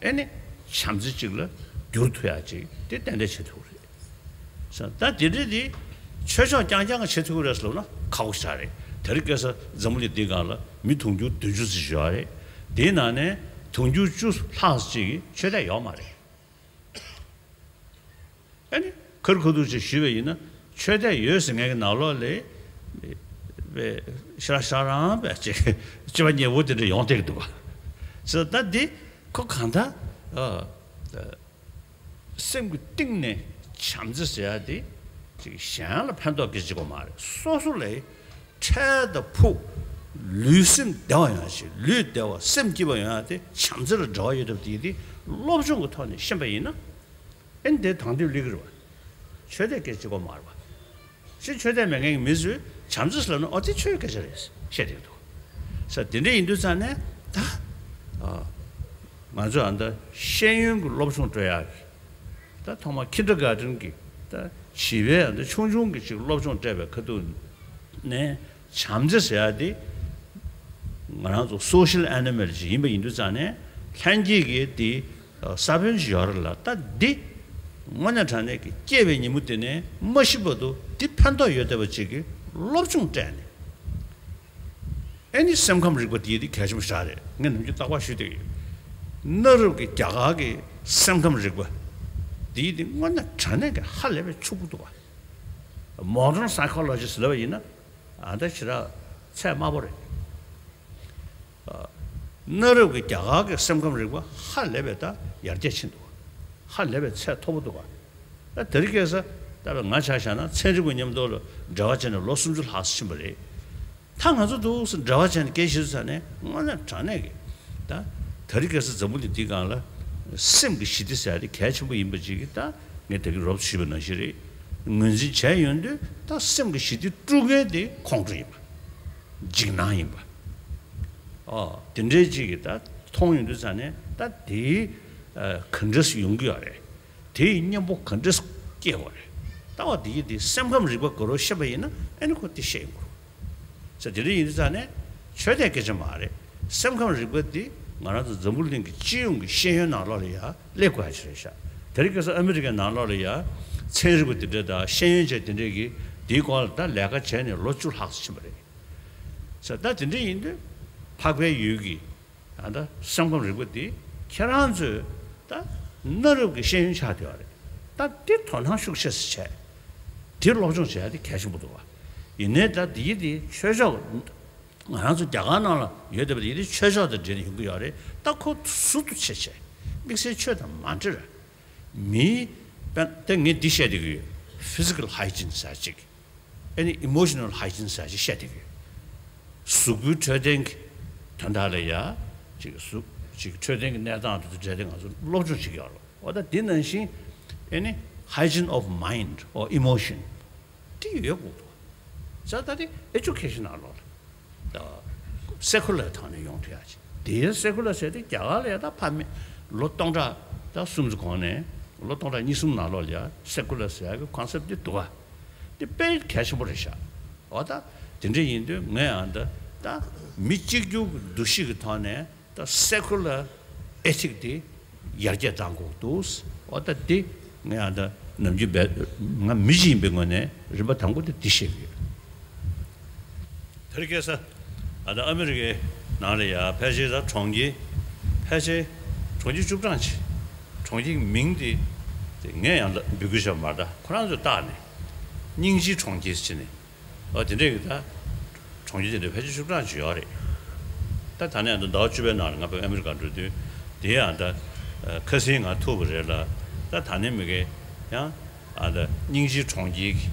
ཨ་ནི་བྱམས་བརྩེ་ཅིག་ལ་འགྱུར་ཐུབ་ཡག་ཅིག་དེ་ཏན་ཏན་བྱེད་ཐུབ་རེད། ད་དེ་འདྲ་དེ་ཆོས་ཕྱོགས་རྐྱང་རྐྱང་གིས་བྱེད་ཐུབ་ཀྱི་རེད་ཟེར་ལབ་ན་ཁག་པོ་ཞིག་རེད། དེ་རིང་ཁ་སང་འཛམ་བུ་གླིང་འདིའི་སྒང་ལ་མི་དུང་ཕྱུར་བདུན་ཅུ་ཙམ་ཞིག་ཡོད་རེད། དེའི་ནང་ནས་དུང་ཕྱུར་བཅུ་ལྷག་ཅིག་གིས་ཆོས་དད་ཡོད་མ་རེད། ཨ་ནི་ཁ་རི་ཁ་ཐུག་ཅིག་ཞུས་པ་ཡིན་ན་ཆོས་དད་ཡོད་ཟེར་མཁན་གྱི་ནང་ལོགས་ལ་པའི་ཤ་ཤ་རང་པའི་ཅིག་སྤྱི་པ་ཉེ་བོ་དེ་འདྲ་ཡོང་བསྡད་ཀྱི་འདུག་ག་ཟེར། ད་འདི་ཁོ་གང་ལྟར་ཨ་ཨ་སེམས་ཀྱི་གཏིང་ནས་བྱམས་བརྩེ་ཟེར་ཡ་དེ་ཅིག་གཞན་ལ་ཕན་ཐོགས་ཀྱི་ཅིག་པ་མ་རེད། སོ་སོ་ལ་འཕྲལ་དང་ཕུགས་ལུས་སེམས་བདེ་བ་ཡོང་ཡ་ཅིག་ལུས་བདེ་བ་སེམས་སྐྱིད་པ་ཡོང་ཡ་དེ་བྱམས་བརྩེ་ལ་འབྲེལ་བ་ཡོད་བསྡད་པ་དེ་དེ་སློབ་སྦྱོང་གི་ཐོག་ནས་ཤེས་པ་ཡིན་ན། ཨེ་འདི་དང་དུས་ལེགས་རེད་བ། ཆོས་དད་སྐད་ཅིག་པོ་མ་རེད་བ། ཅིག་ཆོས་དད་མེད་མཁན་གྱི་མི་ཚོས་བྱམས་བརྩེ་ཟེར་ལབ་ན་ཨོ་དེ་ཆོས་སྐད་ཆ་རེད་བཤད་བསྡད་འདུག་ས། དེ་འདྲ་ཡིན་དུས་ཙང་ནས་ད་ཨ་ང་ཚོ་ཨ་ད་ཤེས་ཡོན་གྱི་སློབ་སྦྱོང་སྤྲོད་ཡག་གི་ད་ཐོག་མར་ཁིན་ཌར་གྷར་ཊན་གྱི་ད་བྱིས་པའི་ཨ་ད་ཆུང་ཆུང་གི་ཅིག་སློབ་སྦྱོང་སྤྲད་པའི་ཁ་ཐུག་ནས། བྱམས་བརྩེ་ཟེར་ཡ་དེ་ང་རང་ཚོ་སོ་ཤལ་ཨེ་ནི་མལ་ཅིག་ཡིན་པ་ཡིན་དུས་ཙང་ནས་ལྷན་སྐྱེས་ཀྱི་དེ་ས་བོན་ཅིག་ཡོད་རེད་ལ། ད་འདི་དངོས་གནས་དྲང་གནས་ཀྱི་སྐྱེས་པའི་ཉིན་མོ་དེ་ནས་མ་ཤི་བར་དུ་འདི་ཕན་ཐོགས་ཡོད་བསྡད་པ་ཅིག་གི་སློབ་སྦྱོང་སྤྲད་ནས་ཨེ་ནི་སེམས་ཁམས་རིག་པ་དེ་དེ་གལ་ཆེན་པོ་ཞིག་རེད། ངས་ནམ་རྒྱུན་རྟག་པར་ཞུས་བསྡད་ཡོད། གནའ་རབས་ཀྱི་རྒྱ་གར་གྱི་སེམས་ཁམས་རིག་པ་དེ་དེ་དངོས་གནས་དྲང་གནས་ཀྱི་ཧ་ལས་པའི་ཕྱུག་པོ་འདུག་བ། མོ་ཌརན་སའི་ཁོ་ལོ་ཇི་ཟེར་ལབ་པ་ཡིན་ན། ཨ་ད་ཞེ་དྲག་ཚད་དམའ་པོ་རེད། ཨ་གནའ་རབས་ཀྱི་རྒྱ་གར་གྱི་སེམས་ཁམས་རིག་པ་ཧ་ལས་པའི་ད་ཡར་རྒྱས་ཕྱིན་འདུག་ཧ་ལས་པའི་ཚད་མཐོ་པོ་འདུག་ད་དེ་རིང་ཁ་སང་ད་ང་ཆ་བཞག་ན་ཚན་རིག་པ་མཉམ་དུ་ལ་འབྲེལ་བ་བྱས་ནས་ལོ་སུམ་ཅུ་ལྷག་ཙམ་ཕྱིན་པ་རེད། ད་ང་ཚོ་འདུག་སེ་འབྲེལ་བ་བྱས་ནས་སྐད་ཆ་བཤད་ནས་དངོས་གནས་དྲང་གནས་ཀྱི་ད་དེ་རིང་ཁ་སང་འཛམ་བུ་གླིང་འདིའི་སྒང་ལ་སེམས་ཀྱི་ཞི་བདེ་ཟེར་ཡ་དེ་གལ་ཆེན་པོ་ཡིན་པ་ཅིག་གི་ད་ངས་ད་གིན་རོབ་ཞུས་པ་ནང་བཞིན་རེད། ངོས་འཛིན་བྱས་ཡོང་དུས་ད་སེམས་ཀྱི་ཞི་བདེ་དཀྲུག་མཁན་དེ་ཁོང་ཁྲོ་ཡིན་པ། འཇིགས་སྣང་ཡིན་པ། ཨོ་དེ་འདྲའི་ཅིག་གི་ད་མཐོང་ཡོང་དུས་ཙང་ནས་ད་དེའི་ཨ་ག་འདྲ་སེ་ཡོང་གི་ཡོད་རེད། དེའི་གཉེན་པོ་ག་འདྲ་སེ་སྐྱེ་དགོས་རེད། ལྟ་བ་དེ་ཡི་དེ་སེམས་ཁམས་རིག་པ་ག་རེ་ཤེས་པ་ཡིན་ན་ཨ་ནི་ཁོ་དེ་ཤེས་ཡོང་གི་རེད། ས་དེ་འདྲ་ཡིན་དུས་ཙང་ནས་ཆོས་དད་སྐད་ཆ་མ་རེད། སེམས་ཁམས་རིག་པ་འདི་ང་རང་ཚོ་འཛམ་བུ་གླིང་གི་སྤྱི་ཡོངས་ཀྱི་ཤེས་ཡོན་ནང་ལོགས་ལ་ཡ་སླེབས་དགོས་ཡ་ཅིག་རེད་ཤག་དེ་རིང་ཁ་སང་ཨ་མི་རི་ཀའི་ནང་ལོགས་ལ་ཡ་ཚན་རིག་པ་དེ་འདྲ་དང་ཤེས་ཡོན་ཅན་དེ་འདྲས་ཀྱིས་དེའི་སྐོར་ལ་ད་ལས་ཀ་བྱས་ནས་ལོ་བཅུ་ལྷག་ཙམ་ཕྱིན་པ་རེད། ས་ད་དེ་འདྲ་ཡིན་དུས་འཕགས་པའི་ཡུལ་གྱི་ད་ལྟ་སེམས་ཁམས་རིག་པ་འདི་ཁྱེད་རང་ཚོས་ད་གནའ་རབས་ཀྱི་ཤེས་ཡོན་ཆགས་བསྡད་པ་རེད། ད་འདི་དོ་སྣང་ཤུགས་ཆེ་ཙམ་བྱས། འདི་སློབ་སྦྱོང་བྱེད་ཡ་དེ་གལ་ཆེན་པོ་འདུག་བ། ཡིན་ནའི་ད་འདི་ཡི་དེ་ཆོས་ཕྱོགས་ང་རང་ཚོ་རྒྱ་གར་ནང་ལ་ཡོད་བསྡད་པ་དེ་ཡི་དེ་ཆོས་ཕྱོགས་དང་འབྲེལ་ནས་ཡོང་གི་ཡོད་རེད། ད་ཁོ་ཟུར་དུ་ཕྱེ་བྱས་དམིགས་བསལ་ཆོས་དང་མ་འབྲེལ་བའི་མིའི་དཔེ་དེ་ངས་འདི་བཤད་བསྡད་ཀྱི་ཡོད། ཕི་ཟི་ཀལ་ཧའི་ཇིན་ཟེར་ཅིག་ཨ་ནི་ཨི་མོ་ཤི་ནལ་ཧའི་ཇིན་ཟེར་ཅིག་བཤད་བསྡད་ཀྱི་ཡོད། གཟུགས་པོའི་འཕྲོད་བསྟེན་གྱི་དོན་དག་ལ་ཡ་ཅིག་གཟུགས་ཅིག་འཕྲོད་བསྟེན་གྱི་གནས་སྟངས་དེ་ཚོ་འབྲེལ་ཏེ་ང་ཚོ་སློབ་སྦྱོང་བྱེད་ཀྱི་ཡོད་རེད། འོ་ད་འདི་ནང་བཞིན་ཨ་ནི་hygiene of mind or emotion་དེ་ཡོད་དགོས་འདུག་ས་ད་དེ་ཨེ་ཇུ་ཁེ་ཤན་ནང་ལོགས་ལ་ད་སེ་ཁུ་ལར་ཐོག་ནས་ཡོང་ཐུབ་ཡ་ཅིག་དེའི་སེ་ཁུ་ལར་ཟེར་དེ་རྒྱ་གར་ལ་ཡ་ད་ཕ་མེས་ལོ་སྟོང་ཕྲག་ད་གསུམ་ཙམ་གོང་ནས་ལོ་སྟོང་ཕྲག་གཉིས་གསུམ་ནང་ལོགས་ལ་ཡ་སེ་ཁུ་ལར་ཟེར་ཡ་གི་ཁོན་སེབ་དེ་འདུག་ག་དེ་དཔེ་གལ་ཆེན་པོ་རེད་ཤག་འོ་ད་དེ་འདྲ་ཡིན་དུས་ངས་ཨ་ད་ད་མི་གཅིག་གྱུར་གྱི་འདུ་ཤེས་ཀྱི་ཐོག་ནས་ད་སེ་ཁུ་ལར་ཨེ་ཐིག་དེ་ཡར་རྒྱས་གཏང་དགོས་འདུག་འོ་ད་དེ་ངས་ཨ་ད་ནམ་རྒྱུན་བས་ང་མི་གཅིག་ཡིན་པའི་ངོས་ནས་རིམ་པ་དང་པོ་དེ་འདི་བཤད་ཀྱི་ཡོད། ཕ་རི་ཀའི་ས། ཨ་ད་ཨ་མི་རི་ཀའི་ནང་ལ་ཡ་ཕལ་ཆེར་ད་གྲོང་ཁྱེར། ཕལ་ཆེར་གྲོང་ཁྱེར་བཅུ་གྲངས་ཅིག་གྲོང་ཁྱེར་གྱི་མིང་དེ་དེ་ངས་ཡང་ལ་འབོད་སྐུལ་བྱས་མ་རེད། ད་ཁོ་རང་ཚོས་བཏགས་ནས་སྙིང་རྗེའི་གྲོང་ཁྱེར་ཟེར་ནས། ཨོ་དེ་འདྲས་ཀྱི་ད་གྲོང་ཁྱེར་དེ་འདྲས་ཕལ་ཆེར་བཅུ་གྲངས་ཅིག་ཡོད་རེད། ད་ད་ནས་ད་ཟླ་བ་བཅུ་པའི་ནང་ལ་ང་ཕར་ཨ་མི་རི་ཀ་འགྲོ་དུས་དེ་ཡང་ད་ཁ་སང་ང་ཐུག་པ་རེད་ལ། ད་ད་ནས་མི་གའི་ཡང་ཨ་ད་སྙིང་རྗེའི་གྲོང་ཁྱེར་གྱི་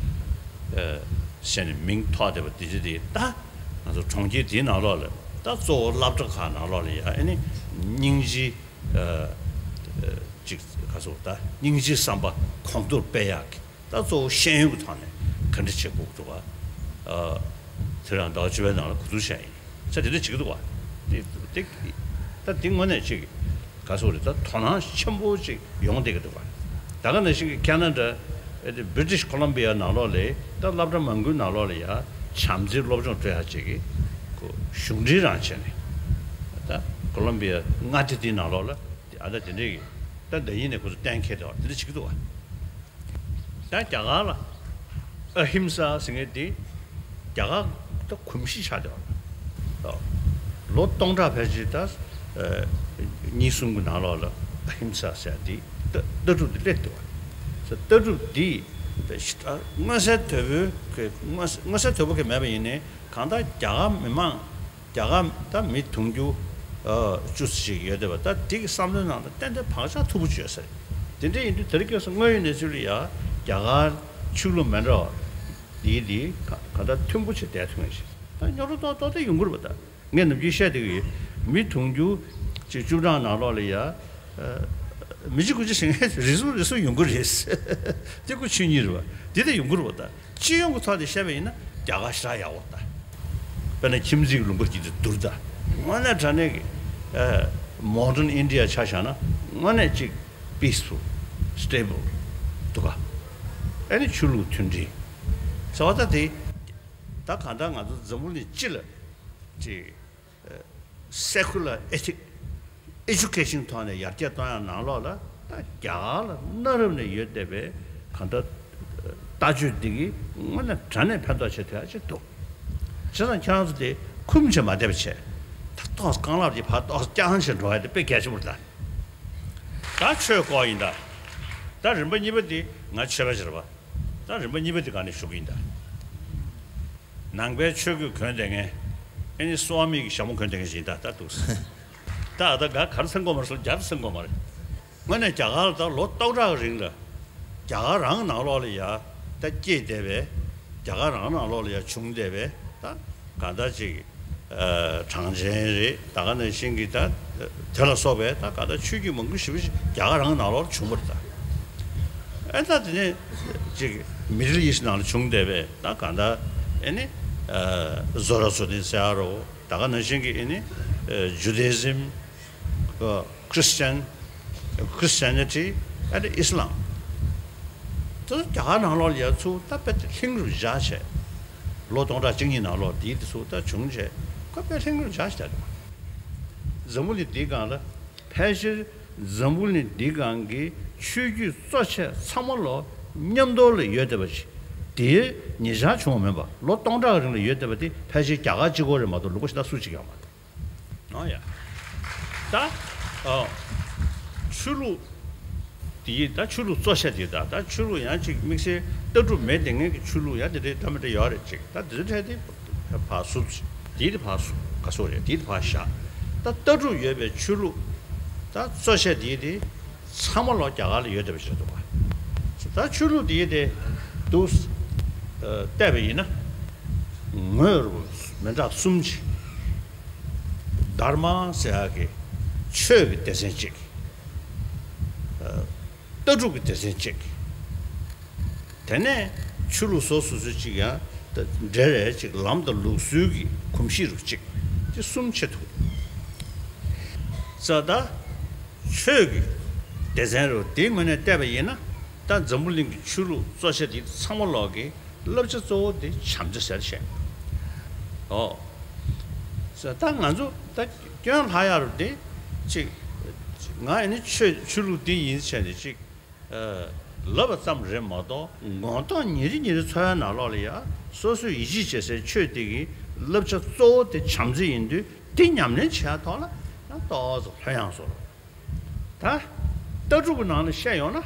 ཟེར་ནས་མིང་ཐོགས་བསྡད་པ་དེ་ཅི་དེ་ད་ང་ཚོ་གྲོང་ཁྱེར་དེའི་ནང་ལོགས་ལ་ད་གཙོ་བོ་སློབ་གྲྭ་ཁག་ནང་ལོགས་ལ་ཡ་ཨ་ནི་སྙིང་རྗེའི་ཅིག་ག་ཚོད་ད་སྙིང་རྗེའི་བསམ་པ་གོང་མཐོར་སྤེལ་ཡག་གི་ད་གཙོ་བོ་ཤེས་ཡོན་གྱི་ཐོག་ནས་ག་འདྲ་བྱེད་དགོས་འདུག་ག་ཨ་དེ་རང་ཟླ་བ་བཅུ་པའི་ནང་ལ་གོ་བསྡུར་བྱས་ཡིན། ས་དེ་འདྲ་བྱེད་ཀྱི་འདུག་ག་དེ་དེ་ད་དེ་དངོས་གནས་ཅིག་ག་ཚོད་རེད། ད་དོ་སྣང་ཆེན་པོ་ཅིག་ཡོང་བསྡད་ཀྱི་འདུག་ག་ད་ག་ནང་བཞིན་གྱི་ཁེ་ན་ཌ་ཨེ་དེ་British Columbia་ནང་ལོགས་ལ་ད་སློབ་གྲྭ་མང་པོའི་ནང་ལོགས་ལ་ཡ་བྱམས་བརྩེའི་སློབ་སྦྱོང་སྤྲོད་ཡག་ཅིག་གི་ཁོ་གཞུང་འབྲེལ་རང་བྱས་ནས་ད་ཀོ་ལོམ་བི་ཡ་མངའ་སྡེ་དེའི་ནང་ལོགས་ལ་ཨ་ད་དེ་འདྲའི་གི་ད་འདི་ཡིན་ནས་ཁོ་ཚོ་གཏན་འཁེལ་བསྡད་པ་དེ་འདྲ་བྱེད་ཀྱི་འདུག་ག་ད་རྒྱ་གར་ལ་ཨ་ཧིམ་ས་ཟེར་མཁན་དེ་རྒྱ་གར་ད་གོམས་གཤིས་ཆགས་བསྡད་པ་རེད། ལོ་སྟོང་ཕྲག་ཕལ་ཆེར་ད་གཉིས་གསུམ་གྱི་ནང་ལོགས་ལ་ཨ་ཧིམ་ས་ཟེར་དེ་ལྟ་ལྟ་གྲུབ་དེ་སླེབས་འདུག་བ། ལྟ་གྲུབ་དེ་མངོན་གསལ་དོད་པོའི་གི་མངོན་མངོན་གསལ་དོད་པོ་གི་མེད་པ་ཡིན་ནའི་གང་ལྟར་རྒྱ་གར་མི་མང་རྒྱ་གར་ད་མི་དུང་ཕྱུར་བཅུ་ཙམ་ཞིག་ཡོད་བསྡད་པ། ད་དེ་གི་བསམ་བློའི་ནང་ལ་ཏན་ཏན་བག་ཆགས་མཐུག་པོ་ཅིག་ཡོད་ས་རེད། དེ་འདྲ་ཡིན་དུས་དེ་རིང་ཁྱོད་ཚོ་དངོས་ཡོད་གནས་ཚུལ་ལ་ཡ་རྒྱ་གར་ཆོས་ལུགས་མི་འདྲ་བ་དེའི་དེ་ག་ག་ད་མཐུན་པོ་བྱས་བསྡད་ཐུབ་ངེས་ཤིག་ད་རྙོག་དྲ་ཏོག་ཏོག་དེ་ཡོང་གི་རེད་པ། ད་ངས་ནམ་རྒྱུན་བཤད་བསྡད་ཀྱི་ཡོད། མི་དུང་ཕྱུར་ཅིག་བཅུ་གྲངས་ནང་ལོགས་ལ་ཡ་མི་གཅིག་དགུ་གཅིག་ཞིག་རེ་ཟུང་རེ་ཟུང་ཡོང་གི་རེད། དེ་ཁོ་ཆོས་ཉིད་རེད་པ། དེ་དེ་ཡོང་གི་རེད་པ། ད་སྤྱི་ཡོངས་ཀྱི་ཐོག་ནས་བཤད་པ་ཡིན་ན་རྒྱ་གར་ཞེ་དྲག་ཡག་པོ་ད། དཔེར་ན་ཁྱིམ་མཚེས་ཀྱི་ལུང་པ་གཅིག་དེ་བསྡུར་ད། དངོས་གནས་དྲང་གནས་ཀྱི་ཨ་modern India་ཆ་བཞག་ན་དངོས་གནས་ཅིག་peaceful stable་འདུག་ག་ཨ་ནི་ཆོས་ལུགས་མཐུན་སྒྲིལ་ཟེར་བ་ད་དེ། ད་གང་ལྟར་ང་ཚོ་འཛམ་བུ་གླིང་སྤྱི་ལ་ཅིག་secular ethic education་ཐོག་ནས་ཡར་རྒྱས་གཏོང་ཡག་ནང་ལོགས་ལ་ད་རྒྱ་གར་ལ་གནའ་རབས་ནས་ཡོད་བསྡད་པའི་གང་ལྟར་ལྟ་སྤྱོད་འདི་གིས་དངོས་གནས་དྲང་གནས་ཕན་ཐོགས་བྱེད་ཐུབ་ཡག་ཅིག་འདུག་བྱས་ཙང་ཁྱེད་རང་ཚོ་དེ་ཁུམ་བྱས་མ་བསྡད་པ་བྱས། ད་ཏོག་རྐང་ལག་དེ་ཕར་ཏོག་རྐྱང་བྱས་འགྲོ་ཡག་དེ་དཔེ་གལ་ཆེན་པོ་རེད་ད། ད་ཆོས་སྐོར་ཡིན་ད། ད་རིམ་པ་གཉིས་པ་དེ་ང་ཆོས་པ་ཅིག་རེད་པ། ད་རིམ་པ་གཉིས་པ་དེ་ག་ནས་ཞུ་གི་ཡིན་ད། ནང་པའི་ཆོས་གོས་གོན་བསྡད་མཁན། ཨེ་ནི་སོ་ཨ་མི་གི་ཞྭ་མོ་གོན་བསྡད་མཁན་ཞིག་ཡིན་ད་ད་འདུག་ད་ད་ག་གར་སེང་གོ་མ་རེད་སོ་རྒྱ་སེང་གོ་མ་རེད། དངོས་གནས་རྒྱ་གར་ལ་ད་ལོ་སྟོང་ཕྲག་གི་རིང་ལ་རྒྱ་གར་རང་ནང་ལོགས་ལ་ཡ་ད་སྐྱེས་བསྡད་པའི་རྒྱ་གར་རང་ནང་ལོགས་ལ་ཡ་བྱུང་བསྡད་པའི་ད་གང་ལྟར་ཅིག་གྲངས་ཅན་རེད། ད་ག་ནང་བཞིན་གྱི་ད་དེ་ལ་སོགས་པའི་ད་ག་ད་ཆོས་བརྒྱུད་མང་པོ་ཞེ་པོ་ཞིག་རྒྱ་གར་རང་ནང་ལོགས་ལ་བྱུང་བ་རེད་ད། ཨེ་ད་དེ་ནས་ཅིག་Middle East་ནང་ལ་བྱུང་བསྡད་པའི་ད་གང་ལྟར་ཨེ་ནི་Zoroastrianism་ཟེར་ཡ་རོ། ད་ག་ནང་བཞིན་གྱི་ཨེ་ནི་Judaism། Christian Christianity and Islam། དེ་རྒྱ་གར་ནང་ལོགས་ལ་ཡ་ཚུར་ད་དཔེ་ལྷིང་རུ་བཞག་བྱས། ལོ་སྟོང་ཕྲག་གཅིག་གཉིས་ནང་ལོགས་དེའི་དེ་ཚུར་ད་བྱུང་བྱས་ཁོ་དཔེ་ལྷིང་རུ་བཞག་བྱས་ད། འཛམ་བུ་གླིང་འདིའི་སྒང་ལ་ཕལ་ཆེར་འཛམ་བུ་གླིང་འདིའི་སྒང་གི་ཆོས་བརྒྱུད་གཙོ་ཆེ་ཚང་མ་ལོ་མཉམ་དུ་ལ་ཡོད་བསྡད་པ་ཅིག་དེའི་ཉེ་ཆར་བྱུང་བ་མིན་པ་ལོ་སྟོང་ཕྲག་གི་རིང་ལ་ཡོད་བསྡད་པ་དེ་ཕལ་ཆེར་རྒྱ་གར་གཅིག་པོ་རེད་མ་གཏོགས་ལུང་པ་གཞན་དག་སུ་གཅིག་ཡང་མ་རེད། ཨོ་ཡ། ད། ཨོ། ཆོས་ལུགས། དེ་ཡིན་ད་ཆོས་ལུགས་གཙོ་ཆེ་དེ་ད་ད་ཆོས་ལུགས་ཡང་ཅིག་དམིགས་བསལ་ལྟ་གྲུབ་མེད་དེ་ངེད་ཀྱི་ཆོས་ལུགས་ཡང་དེ་འདྲའི་འདྲ་མི་འདྲ་ཡོད་རེད་ཅིག་ད་དེ་ཚོ་འཕྲལ་དེ་ཕར་བསུབ། དེ་དེ་ཕར་བསུབ་ག་སོ་རེད་དེ་དེ་ཕར་བཞག་ད་ལྟ་གྲུབ་ཡོད་པའི་ཆོས་ལུགས་ད་གཙོ་ཆེ་དེ་དེ་ཚང་མ་ལོ་རྒྱ་གར་ལ་ཡོད་བསྡད་པ་ཞིག་རེད་འདུག་ག་ད་ཆོས་ལུགས་དེ་དེ་འདུག་བལྟས་པ་ཡིན་ན་ངོས་རུ་མི་འདྲ་གསུམ་ཅིག་དྷརྨ་ཟེར་ཡག་གི་ཆོས་ཀྱི་སྡེ་ཚན་གཅིག་ལྟ་གྲུབ་ཀྱི་སྡེ་ཚན་གཅིག་དེ་ནས་ཆོས་ལུགས་སོ་སོ་སོ་གཅིག་ཡང་འབྲེལ་བའི་གཅིག་ལམ་དང་ལུགས་སྲོལ་གྱི་གོམས་གཤིས་རུ་གཅིག་དེ་གསུམ་ཆེད་དུ་ཙ་ད་ཆོས་ཀྱི་སྡེ་ཚན་རུ་དེའི་ངོས་ནས་བལྟས་པ་ཡིན་ན་ད་འཛམ་བུ་གླིང་གི་ཆོས་ལུགས་གཙོ་ཆེ་དེ་ཚང་མ་ལོག་གི་བསླབ་བྱ་གཙོ་བོ་དེ་བྱམས་བརྩེ་ཟེར་བཤད། ཨོ། ད་ང་ཚོ་ད་སྐྱོན་ལྷག་ཡག་རུ་དེ་ཅིག་ང་ཨ་ནི་ཆོས་ཆོས་ལུགས་འདི་ཡིན་བྱས་ནས་ཅིག་ལབ་པ་ཙམ་རེད་མ་གཏོགས་མངོན་རྟོགས་ཉིན་རེ་ཉིན་རེ་འཚོ་བའི་ནང་ལོགས་ལ་ཡ་སོ་སོས་ཡིད་ཆེས་བྱེད་སའི་ཆོས་དེ་གི་ བསླབ་བྱ་གཙོ་བོ་དེ་བྱམས་བརྩེ་ཡིན་དུས། དེ་ཉམས་ལེན་བྱེད་ཡག་ཐོག་ལ་ཡང་ཏོག་ཙམ་ལྷོད་ཡངས་སོང་། ད་ལྟ་གྲུབ་ཀྱི་ནང་ལ་བཤད་ཡོང་ན་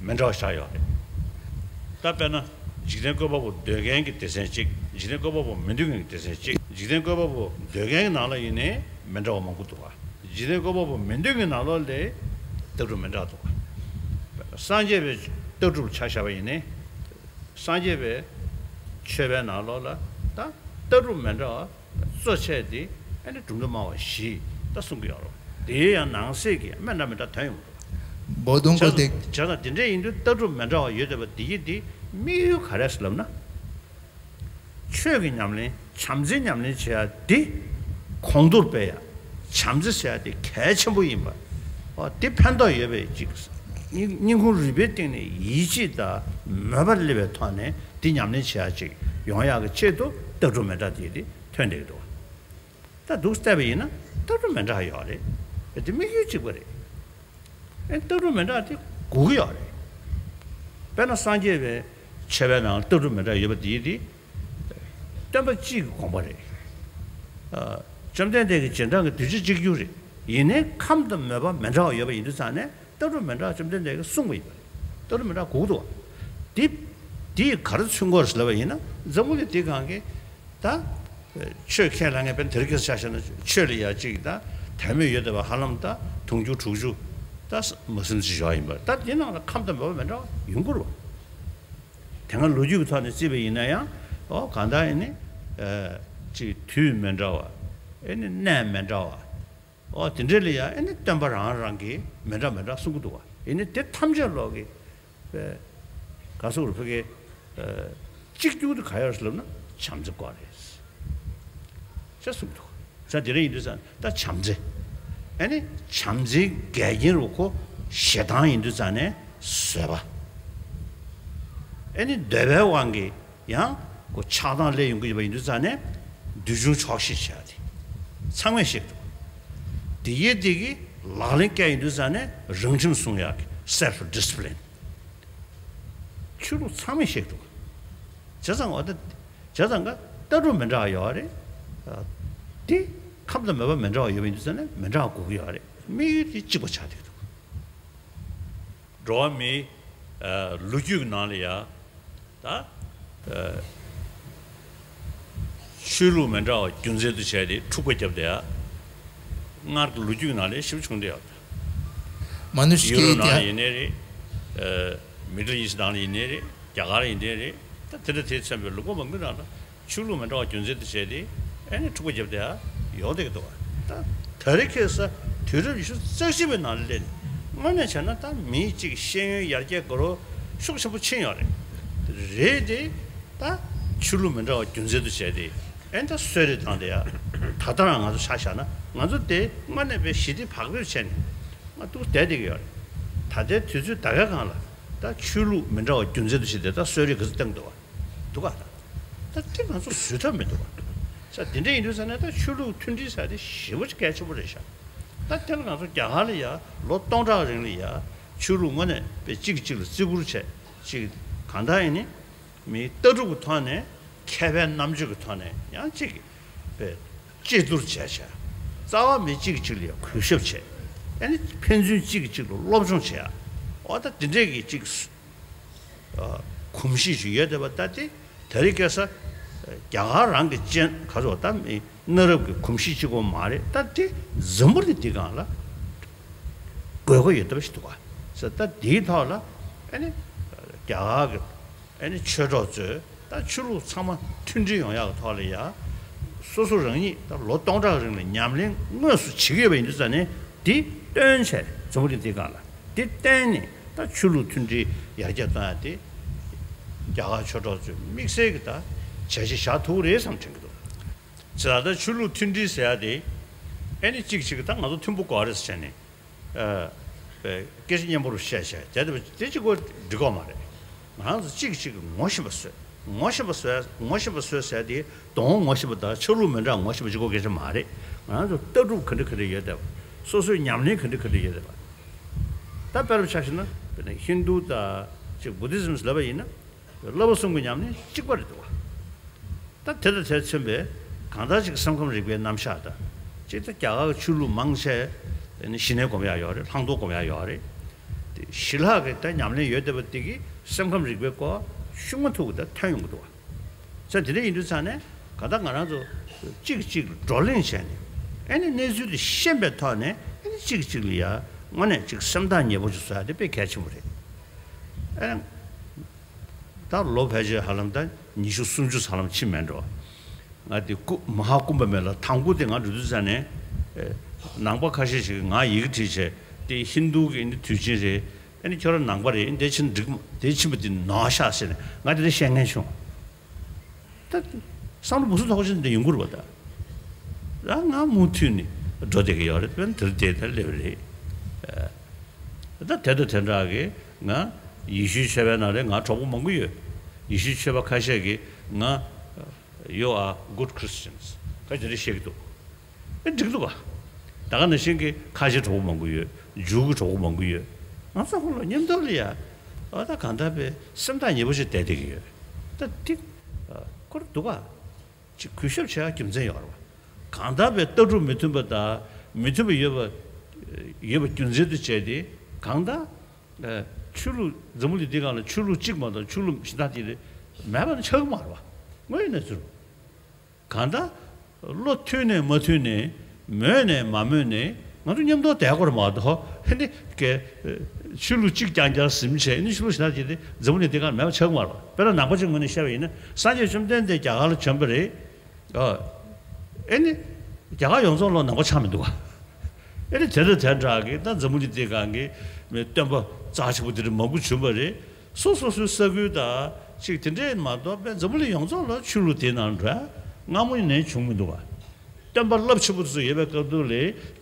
མི་འདྲ་བ་ཤར་ཡོད་རེད། ད་དཔེར་ན། འཇིག་རྟེན་བཀོད་པ་པོ་འདོད་མཁན་གྱི་སྡེ་ཚན་གཅིག་འཇིག་རྟེན་བཀོད་པ་པོ་མི་འདོད་མཁན་གྱི་སྡེ་ཚན་གཅིག་འཇིག་རྟེན་བཀོད་པ་པོ་འདོད་མཁན་གྱི་ནང་ལ་ཡིན་ནའི་མི་འདྲ་བ་མང་པོ་འདུག་ག་འཇིག་རྟེན་བཀོད་པ་པོ་མི་འདོད་མཁན་ནང་ལོགས་ལ་ལྟ་གྲུབ་མི་འདྲ་འདུག་ག་སངས་རྒྱས་པའི་ལྟ་གྲུབ་ཆ་བཞག་པ་ཡིན་ནའི། སངས་རྒྱས་པའི་ཆོས་པའི་ནང་ལོགས་ལ་ད་ལྟ་གྲུབ་མི་འདྲ་བ་གཙོ་ཆེ་དེ་ཨ་ནི་གྲུབ་མཐའ་སྨྲ་བ་བཞི་ད་གསུང་གི་ཡོད་རེད། དེའི་ཡང་ནང་གསེས་ཀྱི་དམན་འདྲ་མི་འདྲ་དོན་ཡོང་གི་འདུག་བྱས་ཙང་དེ་འདྲ་ཡིན་དུས་ལྟ་གྲུབ་མི་འདྲ་བ་ཡོད་བསྡད་པ་དེ་ཡི་དེ་དམིགས་ཡུལ་ག་རེ་ཟེར་ལབ་ན། ཆོས་ཀྱི་ཉམས་ལེན་བྱམས་བརྩེའི་ཉམས་ལེན་བྱེད་ཡ་དེ་གོང་མཐོར་སྤེལ་ཡ། བྱམས་བརྩེ་ཟེར་ཡ་དེ་གལ་ཆེན་པོ་ཡིན་པ། འོ་དེ་ཕན་ཐོགས་ཡོད་པའི་ཅིག་སྙིང་སྙིང་ཁུང་རུས་པའི་གཏིང་ནས་ཡིད་ཆེས་དང་མོས་པ་སླེབས་པའི་ཐོག་ནས་དེ་ཉམས་ལེན་བྱེད་ཡ་ཅིག་ཡོང་ཡག་གི་ཆེད་དུ་ལྟ་གྲུབ་མི་འདྲ་དེ་དེ་ཐོན་བསྡད་ཀྱི་འདུག་ད་འདུག་བལྟས་པ་ཡིན་ན་ལྟ་གྲུབ་མི་འདྲ་ཡོད་རེད། དེ་དམིགས་ཡུལ་གཅིག་པ་རེད། ཨེ་ལྟ་གྲུབ་མི་འདྲ་དེ་དགོས་ཀྱི་ཡོད་རེད། དཔེར་ན་སངས་རྒྱས་པའི་ཆོས་པའི་ནང་ལྟ་གྲུབ་མི་འདྲ་ཡོད་པ་དེ་དེ་སྟོན་པ་གཅིག་གི་དགོངས་པ་རེད། ཨ། བཅོམ་ལྡན་འདས་ཀྱི་རྗེས་འབྲང་གི་གདུལ་བྱ་གཅིག་གྱུར་རེད། ཡིན་ནའི་ཁམས་དང་མོས་པ་མི་འདྲ་བ་ཡོད་པ་ཡིན་དུས་ཙང་ནས་ལྟ་གྲུབ་མི་འདྲ་བཅོམ་ལྡན་འདས་ཀྱིས་གསུངས་པ་ཡིན་པ་རེད། ལྟ་གྲུབ་མི་འདྲ་དགོས་ཀྱི་འདུག་བ། དེ་དེ་ག་རེ་མཚོན་གྱི་ཡོད་རེད་ཟེར་ལབ་པ་ཡིན་ན་འཛམ་བུ་གླིང་འདིའི་སྒང་གི་ད། ཆོས་ཁས་ལེན་མཁན་དཔེར་ན་དེ་རིང་ཁ་སང་ཆ་བཞག་ན་ཆོས་ལ་ཡ་གཅིག་ད་དད་མོས་ཡོད་བསྡད་པ་ཧ་ལམ་ད་དུང་ཕྱུར་དྲུག་ཅུ་ད་མ་ཟིན་ཙམ་ཞིག་ཡོད་ཡིན་པ། ད་དེ་ནང་ལ་ཁམས་དང་མོས་པ་མི་འདྲ་བ་ཡོང་གི་རེད་བ། དེ་སྔ་ལོ་རྒྱུས་ཀྱི་ཐོག་ནས་བརྩིས་པ་ཡིན་ན་ཡང་། ཨོ་གང་ལྟར་ཡིན་ནི། ཨ། གཅིག་དུས་མི་འདྲ་བ། ཨེ་ནི་གནས་མི་འདྲ་བ། ཨོ་དེ་འདྲ་ལ་ཡ་ཨེ་ནི་སྟོན་པ་རང་རང་གིས་མི་འདྲ་མི་འདྲ་གསུང་གི་འདུག་བ། ཡིན་ནི་དེ་ཐམས་ཅད་ལོག་གི། པས། ག་སོག་རུ་ཕ་གི། ཨ། གཅིག་གྱུར་དུ་ག་ཡོད་ཟེར་ལབ་ན་བྱམས་བརྩེ་སྐོར་རེད། ཅེས་གསུངས་འདུག་ས་དེ་རིང་ཡིན་དུས་ཙང་ད་བྱམས་བརྩེ། ཨ་ནི་བྱམས་བརྩེའི་འགལ་རྐྱེན་རུ་ཁོ་ཞེ་སྡང་ཡིན་དུས་ཙང་ནས་བཟོད་པ། ཨ་ནི་འདོད་པའི་དབང་གིས་ཡང་ཁོ་ཆགས་སྡང་སླེབས་ཡོང་གི་ཡོད་པ་ཡིན་དུས་ཙང་ནས་འདོད་ཆུང་ཆོག་ཤེས་བྱ་དེ་ཚང་མས་ཤེས་འདུག་དེ་ཡིས་དེ་གི་ལག་ལེན་བཀལ་ཡོང་དུས་ཙང་ནས་རང་ཁྲིམས་སྲུང་ཡག་གི་self discipline། ཆོས་ལུགས་ཚང་མས་ཤེས་འདུག་བྱས་ཙང་འོ་ད། བྱས་ཙང་ག་ལྟ་གྲུབ་མི་འདྲ་བ་ཡོད་རེད། དེ་ཁམས་དང་མོས་པ་མི་འདྲ་བ་ཡོད་པ་ཡིན་དུས་ཙང་ནས་མི་འདྲ་བ་དགོས་ཀྱི་ཡོད་རེད། དམིགས་ཡུལ་དེ་གཅིག་པ་ཆགས་བསྡད་ཀྱི་འདུག་འགྲོ་བ་མིའི་ལོ་རྒྱུས་ཀྱི་ནང་ལ་ཡ། ད། ཆོས་ལུགས་མི་འདྲ་བ་རྒྱུ་མཚན་དུ་བྱས་ཏེ་འཁྲུག་པ་བརྒྱབ་བསྡད་ཡ། སྔར་གྱི་ལོ་རྒྱུས་ཀྱི་ནང་ལ་ཞིབ་ཆུང་བསྡད་ཡོད། མ་ནུ་ཤི་ཡུ་རོབ་ནང་ལ་ཡིན་ནའི་རེད། མི་ཌལ་ཨིསཊ་ནང་ལ་ཡིན་ནའི་རེད། རྒྱ་གར་ཡིན་ནའི་རེད། ད་དེ་འདྲ་དེ་མཚོན་པའི་ལུང་པ་མང་པོའི་ནང་ལ་ཆོས་ལུགས་མི་འདྲ་བ་རྒྱུ་མཚན་དུ་བྱས་ཏེ་ཨེ་ནི་འཁྲུག་པ་བརྒྱབ་བསྡད་ཡ་ཡོང་བསྡད་ཀྱི་འདུག་ད་ད་རེས་ཁ་སང་དུས་རབས་ཉི་ཤུ་རྩ་གཅིག་པའི་ནང་ལ་སླེབས་ནས་དངོས་གནས་བྱས་ན་ད་མིའི་གཅིག་ཤེས་ཡོན་ཡར་རྒྱས་དགོས་རོགས་ཤུགས་ཆེན་པོ་ཕྱིན་ཡོད་རེད། རེད་དེ། ད་ཆོས་ལུགས་མི་འདྲ་བ་རྒྱུ་མཚན་དུ་བྱས་ཏེ་ཨེ་ད་གསོད་རེས་བཏང་བསྡད་ཡ། ད་ལྟ་རང་ང་ཚོ་ཆ་བཞག་ན་ང་ཚོ་དེ་དངོས་གནས་པའི་ཞི་བདེ་བག་ཕེབས་བྱས་ནས་ང་ཏོག་ཙམ་བསྡད་བསྡད་ཀྱི་ཡོད་རེད། ད་ལྟའི་དུས་ཚོད་ད་གའི་སྒང་ལ་ད་ཆོས་ལུགས་མི་འདྲ་བ་རྒྱུ་མཚན་དུ་བྱས་ཏེ་ད་གསོད་རེས་ག་ཚོད་བཏང་འདུག་བ། འདུག་ག་ད་དེ་ང་ཚོ་བཟོད་ཐབས་མི་འདུག་ག་ས་དེ་འདྲ་ཡིན་དུས་ས་ནས་ད་ཆོས་ལུགས་མཐུན་སྒྲིལ་ས་དེ་ཞེ་པོ་ཅིག་གལ་ཆེན་པོ་རེད་ཤག་ད་དེ་ལ་ང་ཚོ་རྒྱ་གར་ལ་ཡ་ལོ་སྟོང་ཕྲག་རིང་ལ་ཡ་ཆོས་ལུགས་དངོས་གནས་དཔེ་གཅིག་གིས་གཅིག་ལ་བརྩི་བཀུར་བྱས་ཅིག་གང་ལྟར་ཡིན་ནི། མིའི་ལྟ་གྲུབ་ཀྱི་ཐོག་ནས་མཁས་པའི་རྣམ་དཔྱོད་ཀྱི་ཐོག་ནས་ཡང་གཅིག་པའི་དཔྱད་བསྡུར་བྱས་བྱས། རྩ་བ་མི་གཅིག་གིས་གཅིག་ལ་ཡང་གུས་ཞབས་བྱས། ཨ་ནི་ཕན་ཚུན་གཅིག་གིས་གཅིག་ལ་སློབ་སྦྱོང་བྱས། འོ་ད་འདི་འདྲས་ཀྱི་གཅིག་ཨ། གོམས་གཤིས་ཤིག་ཡོད་བསྡད་པ་ད་དེ་ད་རེས་ཁ་སང་རྒྱ་གར་རང་གི་ཅན་ག་ཚོད་ད་མི་གནའ་རབས་ཀྱི་གོམས་གཤིས་གཅིག་པོ་མ་རེད། ད་དེ་འཛམ་བུ་གླིང་འདི་སྒང་ལ་དགོས་མཁོ་ཡོད་བསྡད་པ་ཞིག་འདུག་ག་ས་ད་དེའི་ཐོག་ལ་ཨ་ནི་རྒྱ་གར་གྱི་ཨ་ནི་ཆོས་གྲོགས་ཚོས་ད་ཆོས་ལུགས་ཚང་མ་མཐུན་སྒྲིལ་ཡོང་ཡག་གི་ཐོག་ལ་ཡ། སོ་སོ་རང་ཉིད་ད་ལོ་སྟོང་ཕྲག་རིང་ལ་ཉམས་ལེན་དངོས་སུ་བྱེད་ཀྱི་ཡོད་པ་ཡིན་དུས་ཙང་ནས་འདི་སྟོན་བྱས་འཛམ་བུ་གླིང་འདི་སྒང་ལ་འདི་བསྟན་ནས་ད་ཆོས་ལུགས་མཐུན་སྒྲིལ་ཡར་རྒྱས་གཏོང་ཡག་དེ་རྒྱ་གར་ཆོས་གྲོགས་ཚོས་དམིགས་བསལ་གྱི་ད་བྱ་གཞི་བཞག་ཐུབ་ཀྱི་རེད་བསམ་དྲན་གྱི་འདུག་བྱས་ཙང་ད་ཆོས་ལུགས་མཐུན་སྒྲིལ་ཟེར་ཡག་དེ་ཨ་ནི་གཅིག་གཅིག་གིས་ད་ང་ཚོ་མཐུན་པོ་དགོས་རེད་ཟེར་བྱས་ནས། ཨ། པའི་སྐད་ཆ་སྙན་པོ་རུ་བཤད་བྱས་བྱས་དེ་དེ་གཅིག་པོ་འགྲིག་གི་མ་རེད། ང་རང་ཚོ་གཅིག་གིས་གཅིག་གི་ངོ་ཤེས་པ་བཟོས། ངོ་ཤེས་པ་བཟོས། ངོ་ཤེས་པ་བཟོས་ཟེར་དེ་གདོང་ངོ་ཤེས་པ་དང་ཆོས་ལུགས་མི་འདྲ་ངོ་ཤེས་པ་གཅིག་པོ་སྐད་ཆ་མ་རེད། ང་རང་ཚོ་ལྟ་གྲུབ་ག་འདྲ་ག་འདྲ་ཡོད་བསྡད་པ། སོ་སོའི་ཉམས་ལེན་ག་འདྲ་ག་འདྲ་ཡོད་བསྡད་པ། ད་དཔེར་ན་ཆ་བཞག་ན་དཔེར་ན་ཧིན་རྡུ་དང་ཅིག་བུ་དྷི་ཛིམ་ལབ་པ་ཡིན་ན། བསླབ་པ་གསུམ་གྱི་ཉམས་ལེན་གཅིག་པ་རེད་འདུག་བ། ད་དེ་དང་དེར་མཚོན་པའི་ གང་ལྟར་ཅིག་སེམས་ཁམས་རིག་པའི་རྣམ་གཞག་དང་། ཅིག་ད་རྒྱ་གར་གྱི་ཆོས་ལུགས་མང་ཆེ་ཞི་གནས་སྒོམ་ཡག་ཡོད་རེད། བླང་དོར་སྒོམ་ཡག་ཡོད་རེད། དེ་ཞི་ལྷག་གི་ད་ཉམས་ལེན་ཡོད་བསྡད་པ་དེ་གིས་སེམས་ཁམས་རིག་པའི་སྐོར་ཤུགས་མ་ཐུག་གི་ད་ཐོན་ཡོང་གི་འདུག་བ། ས་དེ་འདྲ་ཡིན་དུས་ཙང་ནས་ག་ད་ང་རང་ཚོ་གཅིག་གིས་གཅིག་ལ་བགྲོ་གླེང་བྱས་ནས། ཨེ་ནི་གནས་ཚུལ་དེ་ཤེས་པའི་ཐོག་ནས། ཨེ་ནི་གཅིག་གིས་གཅིག་ལ་ཡ་དངོས་གནས་ཅིག་སེམས་ཐག་ཉེ་པོ་ཅིག་བཟོ་ཡག་དེ་དཔེ་གལ་ཆེན་པོ་རེད། ཨེ་ནི་ད་ལོ་ཕལ་ཆེར་ཧ་ལམ་ད་ཉི་ཤུ་སུམ་ཅུ་ཧ་ལམ་ཕྱིན་མེད་འགྲོ། ང་དེ་སྐུ་མ་ཧཱ་ཀུམ་བ་མེ་ལ་དང་པོ་དེ་ང་འགྲོ་དུས་ཙང་ནས། ཨེ་ནང་པ་ཁ་ཤས་ཤིག་གིས་ང་ཡི་གེ་བྲིས་བྱས། དེ་ཧིན་རྡུ་གི་ཨེ་ནི་དུས་ཆེན་རེད། ཨེ་ནི་ཁྱོད་རང་ནང་པ་རེད། ཨེ་ནི་དེ་ཕྱིན་འགྲིག་མ། དེ་ཕྱིན་པ་དེ་ནོར་ཤག་ཟེར་ནས་ང་དེ་འདྲ་བཤད་མཁན་བྱུང་། ད་བསམ་བློ་སྦུ་སུ་ཐོག་ཆེན་དེ་ཡོང་གི་རེད་པ། ད་རང་ང་མུ་མཐུད་ནས་འགྲོ་བསྡད་ཀྱི་ཡོད་རེད། དཔེར་ན་དེ་རིང་དེ་ལྟར་སླེབས་རེད། ཨ། ད་དེ་དང་དེ་འདྲ་གི་ང་ཡེ་ཤུའི་ཆོས་པའི་ནང་ལ་ང་གྲོགས་པོ་མང་པོ་ཡོད། ཡེ་ཤུའི་ཆོས་པ་ཁ་ཤས་ཀྱིས་ང་You are good Christians. ད་དེ་འདྲ་བཤད་ཀྱི་འདུག་ཨེ་འགྲིག་འདུག་ག་ད་ག་ནང་བཞིན་གྱི་ཁ་ཆེ་གྲོགས་པོ་མང་པོ་ཡོད། འཇུའུ་གི་གྲོགས་པོ་མང་པོ་ཡོད། ང་ཚོ་ཁོང་ལ་མཉམ་དུ་ལ་ཡ། ཨ། ད་གང་ལྟར་པའི་སེམས་ཐག་ཉེ་པོ་ཞིག་བསྡད་བསྡད་ཀྱི་ཡོད། ད་འགྲིག་ཨ། ཁོ་རང་འདུག་ག་ཅིག་གུས་ཞབས་བྱེད་ཡག་རྒྱུ་མཚན་ཡོད་རེད་པ། གང་ལྟར་པའི་ལྟ་གྲུབ་མི་མཐུན་པ་དང་མི་མཐུན་པ་ཡོད་པ། ཡོད་པ་རྒྱུ་མཚན་དུ་བྱས་ཏེ། གང་ལྟར། ཨ། ཆོས་ལུགས། འཛམ་བུ་གླིང་འདིའི་སྒང་ལ་ཆོས་ལུགས་གཅིག་མ་གཏོགས་ཆོས་ལུགས་གཞན་དག་ཅིག་ལ་མེད་པ་ནི་ཆགས་ཀྱི་མ་རེད་པ། དངོས་ཡོད་གནས་ཚུལ། གང་ལྟར་བློ་མཐུན་ནས་མ་མཐུན་ནས། མོས་ནས་མ་མོས་ནས། ང་ཚོ་མཉམ་དུ་བསྡད་དགོས་རེད་མ་གཏོགས། ཨེ་ནི་ག་ཆོས་ལུགས་གཅིག་རྐྱང་རྐྱང་ཟིན་བྱས། ཨེ་ནི་ཆོས་ལུགས་གཞན་དག་ཅིག་དེ་འཛམ་བུ་གླིང་འདིའི་སྒང་ལ་མེད་པ་ཆགས་ཀྱི་མ་རེད་པ། དཔེར་ན་ནང་པ་ཅིག་ངོས་ནས་བཤད་པ་ཡིན་ན། སངས་རྒྱས་བཅོམ་ལྡན་འདས་རྒྱ་གར་ལ་བྱོན་པ་རེད། ཨ། ཨེ་ནི་རྒྱ་གར་ཡོངས་རྫོགས་ལ་ནང་པ་ཆགས་མི་འདུག་ག་ཨེ་ནི་དེ་དང་དེ་འདྲ་གི་ད་འཛམ་བུ་གླིང་འདིའི་སྒང་གི་མི་སྟོན་པ་རྩ་ཆེན་པོ་དེ་འདྲ་མང་པོ་བྱོན་པ་རེད། སོ་སོ་སོའི་ས་ཁུལ་དང་ཅིག་དེ་འདྲས་མ་གཏོགས། པའི་འཛམ་བུ་གླིང་ཡོངས་རྫོགས་ལ་ཆོས་ལུགས་དེའི་ནང་འདྲ་སྔ་མོ་ནས་བྱུང་མི་འདུག་ག་སྟོན་པ་རླབས་ཆེན་པོ་དེ་ཚོ་ཡོད་པའི་སྐབས་དུས་ལ་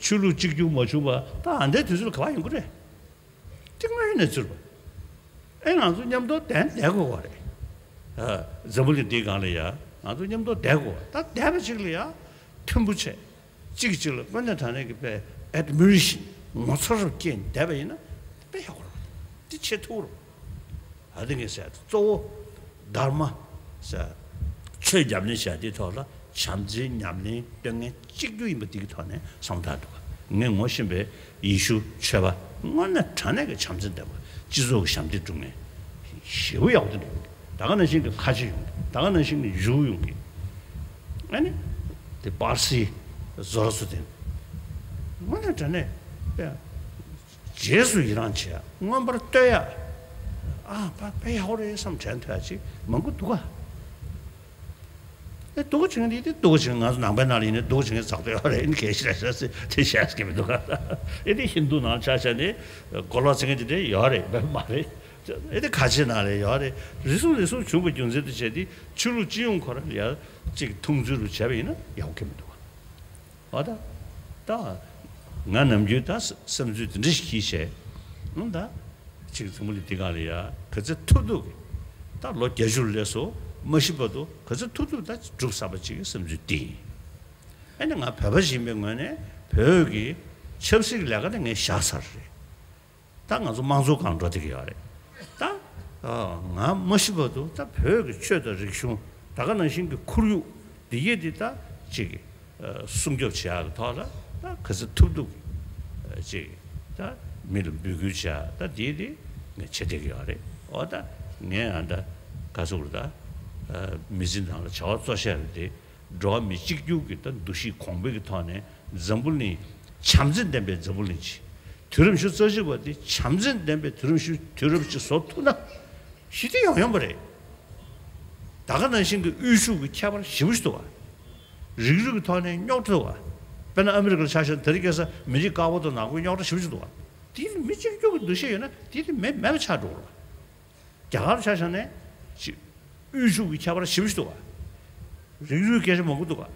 ཆོས་ལུགས་གཅིག་གྱུར་མ་བྱུང་བ། ད་ཨ་འདྲའི་དུས་ཚོད་ལ་ག་པར་ཡོང་གི་རེད། དེ་དངོས་ཡོད་གནས་ཚུལ་རེད་པ། ཨེ། ང་ཚོ་མཉམ་དུ་བསྡད་བསྡད་དགོས་པ་རེད། ཨ། འཛམ་བུ་གླིང་འདིའི་སྒང་ལ་ཡ་ང་ཚོ་མཉམ་དུ་བསྡད་དགོས་པ། ད་བསྡད་པ་ཅིག་ལ་ཡ་མཐུན་པོ་བྱས། གཅིག་གིས་གཅིག་ལ་དངོས་གནས་དྲང་གནས་ཀྱི་པའི་ཨེཌ་མི་རེ་ཤན། ངོ་མཚར་རུ་སྐྱེས་བསྡད་པ་ཡིན་ན་དཔེ་ཡག་པོ་རེད། འདི་བྱེད་ཐུབ་རུང་། ཨ། དེ་ངས་ཟེར། གཙོ་བོ་དྷརྨ་ཟེར། ཆོས་ཉམས་ལེན་བྱ་དེའི་ཐོག་ལ་བྱམས་བརྩེའི་ཉམས་ལེན་སྟོན་མཁན་གཅིག་གྱུར་ཡིན་པ་འདི་གི་ཐོག་ནས་བསམ་བློ་བཏང་འདུག་ངས་ངོ་ཤེས་པའི་ཡེ་ཤུ་ཆོས་པ་དངོས་གནས་དྲང་གནས་ཀྱི་བྱམས་བརྩེ་ལྡན་པ། སྤྱི་ཚོགས་ཀྱི་ཞབས་འདེགས་སྒྲུབ་མཁན་ཞེ་པོ་ཡག་པོ་དེ་འདྲ་ཡོང་གི། ད་ག་ནང་བཞིན་གྱི་ཁ་ཆེ་ཡོང་གི། ད་ག་ནང་བཞིན་གྱི་འཇུའུ་ཡོང་གི། ཨ་ནི་དེ་པར་སི་ཛོ་རོ་སུ་ཏྲ། དངོས་གནས་དྲང་གནས་དཔེ་རྗེས་སུ་ཡི་རང་བྱེད་ཡ། མངོན་པར་བསྟོད་ཡ། ཨ། དཔེ་དཔེ་ཡག་པོ་རེད་བསམ་དྲན་ཐུབ་ཡ་ཅིག་མང་པོ་འདུག་ག་ཨེ། སྡུག་པོ་བྱེད་མཁན་དེ་དེ་སྡུག་པོ་བྱེད་མཁན། ང་ཚོ་ནང་པའི་ནང་ལ་ཡིན་ན་སྡུག་པོ་བྱེད་མཁན་ཙག་ཏུ་ཡོད་རེད། ཨེ་ནི་གལ་ཆེ་རེད་ཟེར་དེ་བཤད་ཀྱི་མི་འདུག་ག་ཨེ་དེ་ཧིན་རྡུ་ནང་ཆ་བཞག་ནས་མགོ་ལོག་བྱེད་མཁན་དེ་འདྲ་ཡོད་རེད། མེད་པ་མ་རེད། ཨེ་དེ་ཁ་ཆེ་ནང་ལ་ཡོད་རེད། རེ་ཟུང་རེ་ཟུང་བྱུང་བའི་རྒྱུ་མཚན་དུ་བྱས་ཏེ་ཆོས་ལུགས་སྤྱི་ཡོངས་ཁོ་རང་ལ་ཡ་གཅིག་མཐོང་ཚུལ་རུ་བྱས་པ་ཡིན་ན་ཡག་པོ་གང་ཡང་མི་འདུག་ག་འོ་ད། ད་ང་ནམ་རྒྱུན་ད་བསམ་ཚུལ་འདི་འདྲ་ཞིག་གིས་བྱས། ཨང་། ད་ཅིག་འཛམ་བུ་གླིང་འདི་སྒང་ལ་ཡ་ག་ཚོད་ཐུབ་ཐུབ་ཀྱིས། ད་ལོ་བརྒྱད་ཅུ་ལ་སླེབས་སོང་། མ་ཤི་བར་དུ་ག་ཚོད་ཐུབ་ཐུབ་ད་སྒྲུབ་བསམ་པ་ཅིག་གི་བསམ་ཚུལ་འདི་ཡིན། ཨ་ནི་ང་བོད་པ་ཞིག་ཡིན་པའི་ངོས་ནས་བོད་ཀྱི་ཆབ་སྲིད་ཀྱི་ལས་ཀ་དེ་ངས་བཞག་ཚར་རེད། ད་ང་ཚོ་དམངས་གཙོའི་སྒང་འགྲོ་བསྡད་ཀྱི་ཡོད་རེད། ད་ཨ་ང་མ་ཤི་བར་དུ་ད་བོད་ཀྱི་ཆོས་དང་རིག་གཞུང་། ད་ག་ནང་བཞིན་གྱི་ཁོར་ཡུག་འདི་གས་འདི་ད་ཅིག་ཨ་སྲུང་སྐྱོབ་བྱེད་ཡག་གི་ཐོག་ལ་ད་ག་ཚོད་ཐུབ་ཐུབ་ཨ་ཅིག་ད་མི་ལ་འབོད་སྐུལ་བྱེད་ཡག་ད་འདི་འདི་ངས་བྱེད་བསྡད་ཀྱི་ཡོད་རེད། འོ་ད་ངས་ཨ་ད་ག་ཚོད་ད་ཨ་མི་ཚེ་ནང་ལ་བྱ་བ་གཙོ་ཆེ་བ་དེ། འགྲོ་བ་མི་གཅིག་གྱུར་གྱི་ད་འདུ་ཤེས་གོང་འཕེལ་གྱི་ཐོག་ནས་འཛམ་བུ་གླིང་བྱམས་བརྩེ་ལྡན་པའི་འཛམ་བུ་གླིང་ཅིག་དུས་རབས་ཉི་ཤུ་རྩ་གཅིག་པ་འདི་བྱམས་བརྩེ་ལྡན་པའི་དུས་རབས་ཤིག་དུས་རབས་ཅིག་བཟོ་ཐུབ་ན། ཞི་བདེ་ཡོང་ཡོང་པ་རེད། ད་ག་ནང་བཞིན་གྱི་དབུལ་ཕྱུག་གི་ཁྱད་པར་ཞེ་པོ་ཞིག་འདུག་བ། རིགས་རུས་ཀྱི་ཐོག་ནས་རྙོག་དྲ་འདུག་བ། དཔེར་ན་ཨ་མི་རི་ཀར་ཆ་བཞག་ན་དེ་རིང་ཁ་སང་མི་རིགས་དཀར་པོ་དང་ནག་པོའི་རྙོག་དྲ་ཞེ་པོ་ཞིག་འདུག་བ། དེ་མི་གཅིག་གྱུར་གྱི་འདུ་ཤེས་ཡོད་ན་དེ་དེ་མེད་མེད་པ་ཆགས་འགྲོ་གི་རེད་བ། རྒྱ་གར་ཆ་བཞག་ནས་ཅིག་དབུལ་ཕྱུག་གི་ཁྱད་པར་ཞེ་པོ་ཞིག་འདུག་ག་རིགས་རུས་སྐད་ཆ་མང་པོ་འདུག་ག་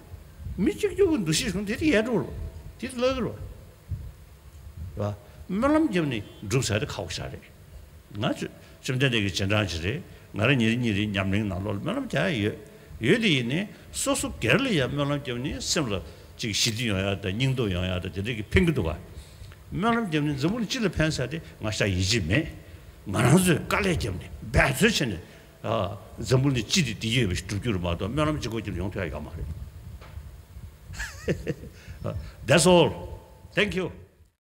མི་གཅིག་གྱུར་གྱི་འདུ་ཤེས་བྱུང་དེ་དེ་ཡལ་འགྲོ་རོ། དེ་དེ་བརླག་གི་རོ། རེད་བ། སྨོན་ལམ་བརྒྱབ་ནས་སྒྲུབ་ཟེར་དེ་ཁག་པོ་ཞིག་རེད། ང་ཚོ་བཅོམ་ལྡན་འདས་ཀྱི་རྗེས་འབྲང་ཅིག་རེད། ང་རང་ཉིན་རེ་ཉིན་རེའི་ཉམས་ལེན་ནང་ལོགས་ལ་སྨོན་ལམ་རྒྱག་ཡ་ཡོད། ཡོད་དེ་ཡིན་ནའི་སོ་སོ་སྒེར་ལ་ཡང་སྨོན་ལམ་བརྒྱབ་ནས་སེམས་ལ་ཅིག་ཞི་བདེ་ཡོང་ཡ་དང་སྙིང་སྟོབས་ཡོང་ཡ་དང་དེ་འདྲ་གི་ཕན་གི་འདུག་ག་སྨོན་ལམ་བརྒྱབ་ནས་འཛམ་བུ་གླིང་སྤྱི་ལ་ཕན་ཟེར་དེ་ང་ཞེ་དྲག་ཡིད་ཆེས་མེད། ང་རང་ཚོས་དཀའ་ལས་བརྒྱབ་ནས་འབད་རྩོལ་བྱས་ནས། ཨ། འཛམ་བུ་གླིང་སྤྱི་དེ་བདེ་སྐྱིད་ཡོད་པ་ཞིག་སྒྲུབ་རྒྱུ་རེད་མ་གཏོགས་སྨོན་ལམ་གཅིག་པོ་གཅིག་ལ་ཡོང་ཐུབ་ཡ་ཡོད་མ་རེད། That's all. Thank you.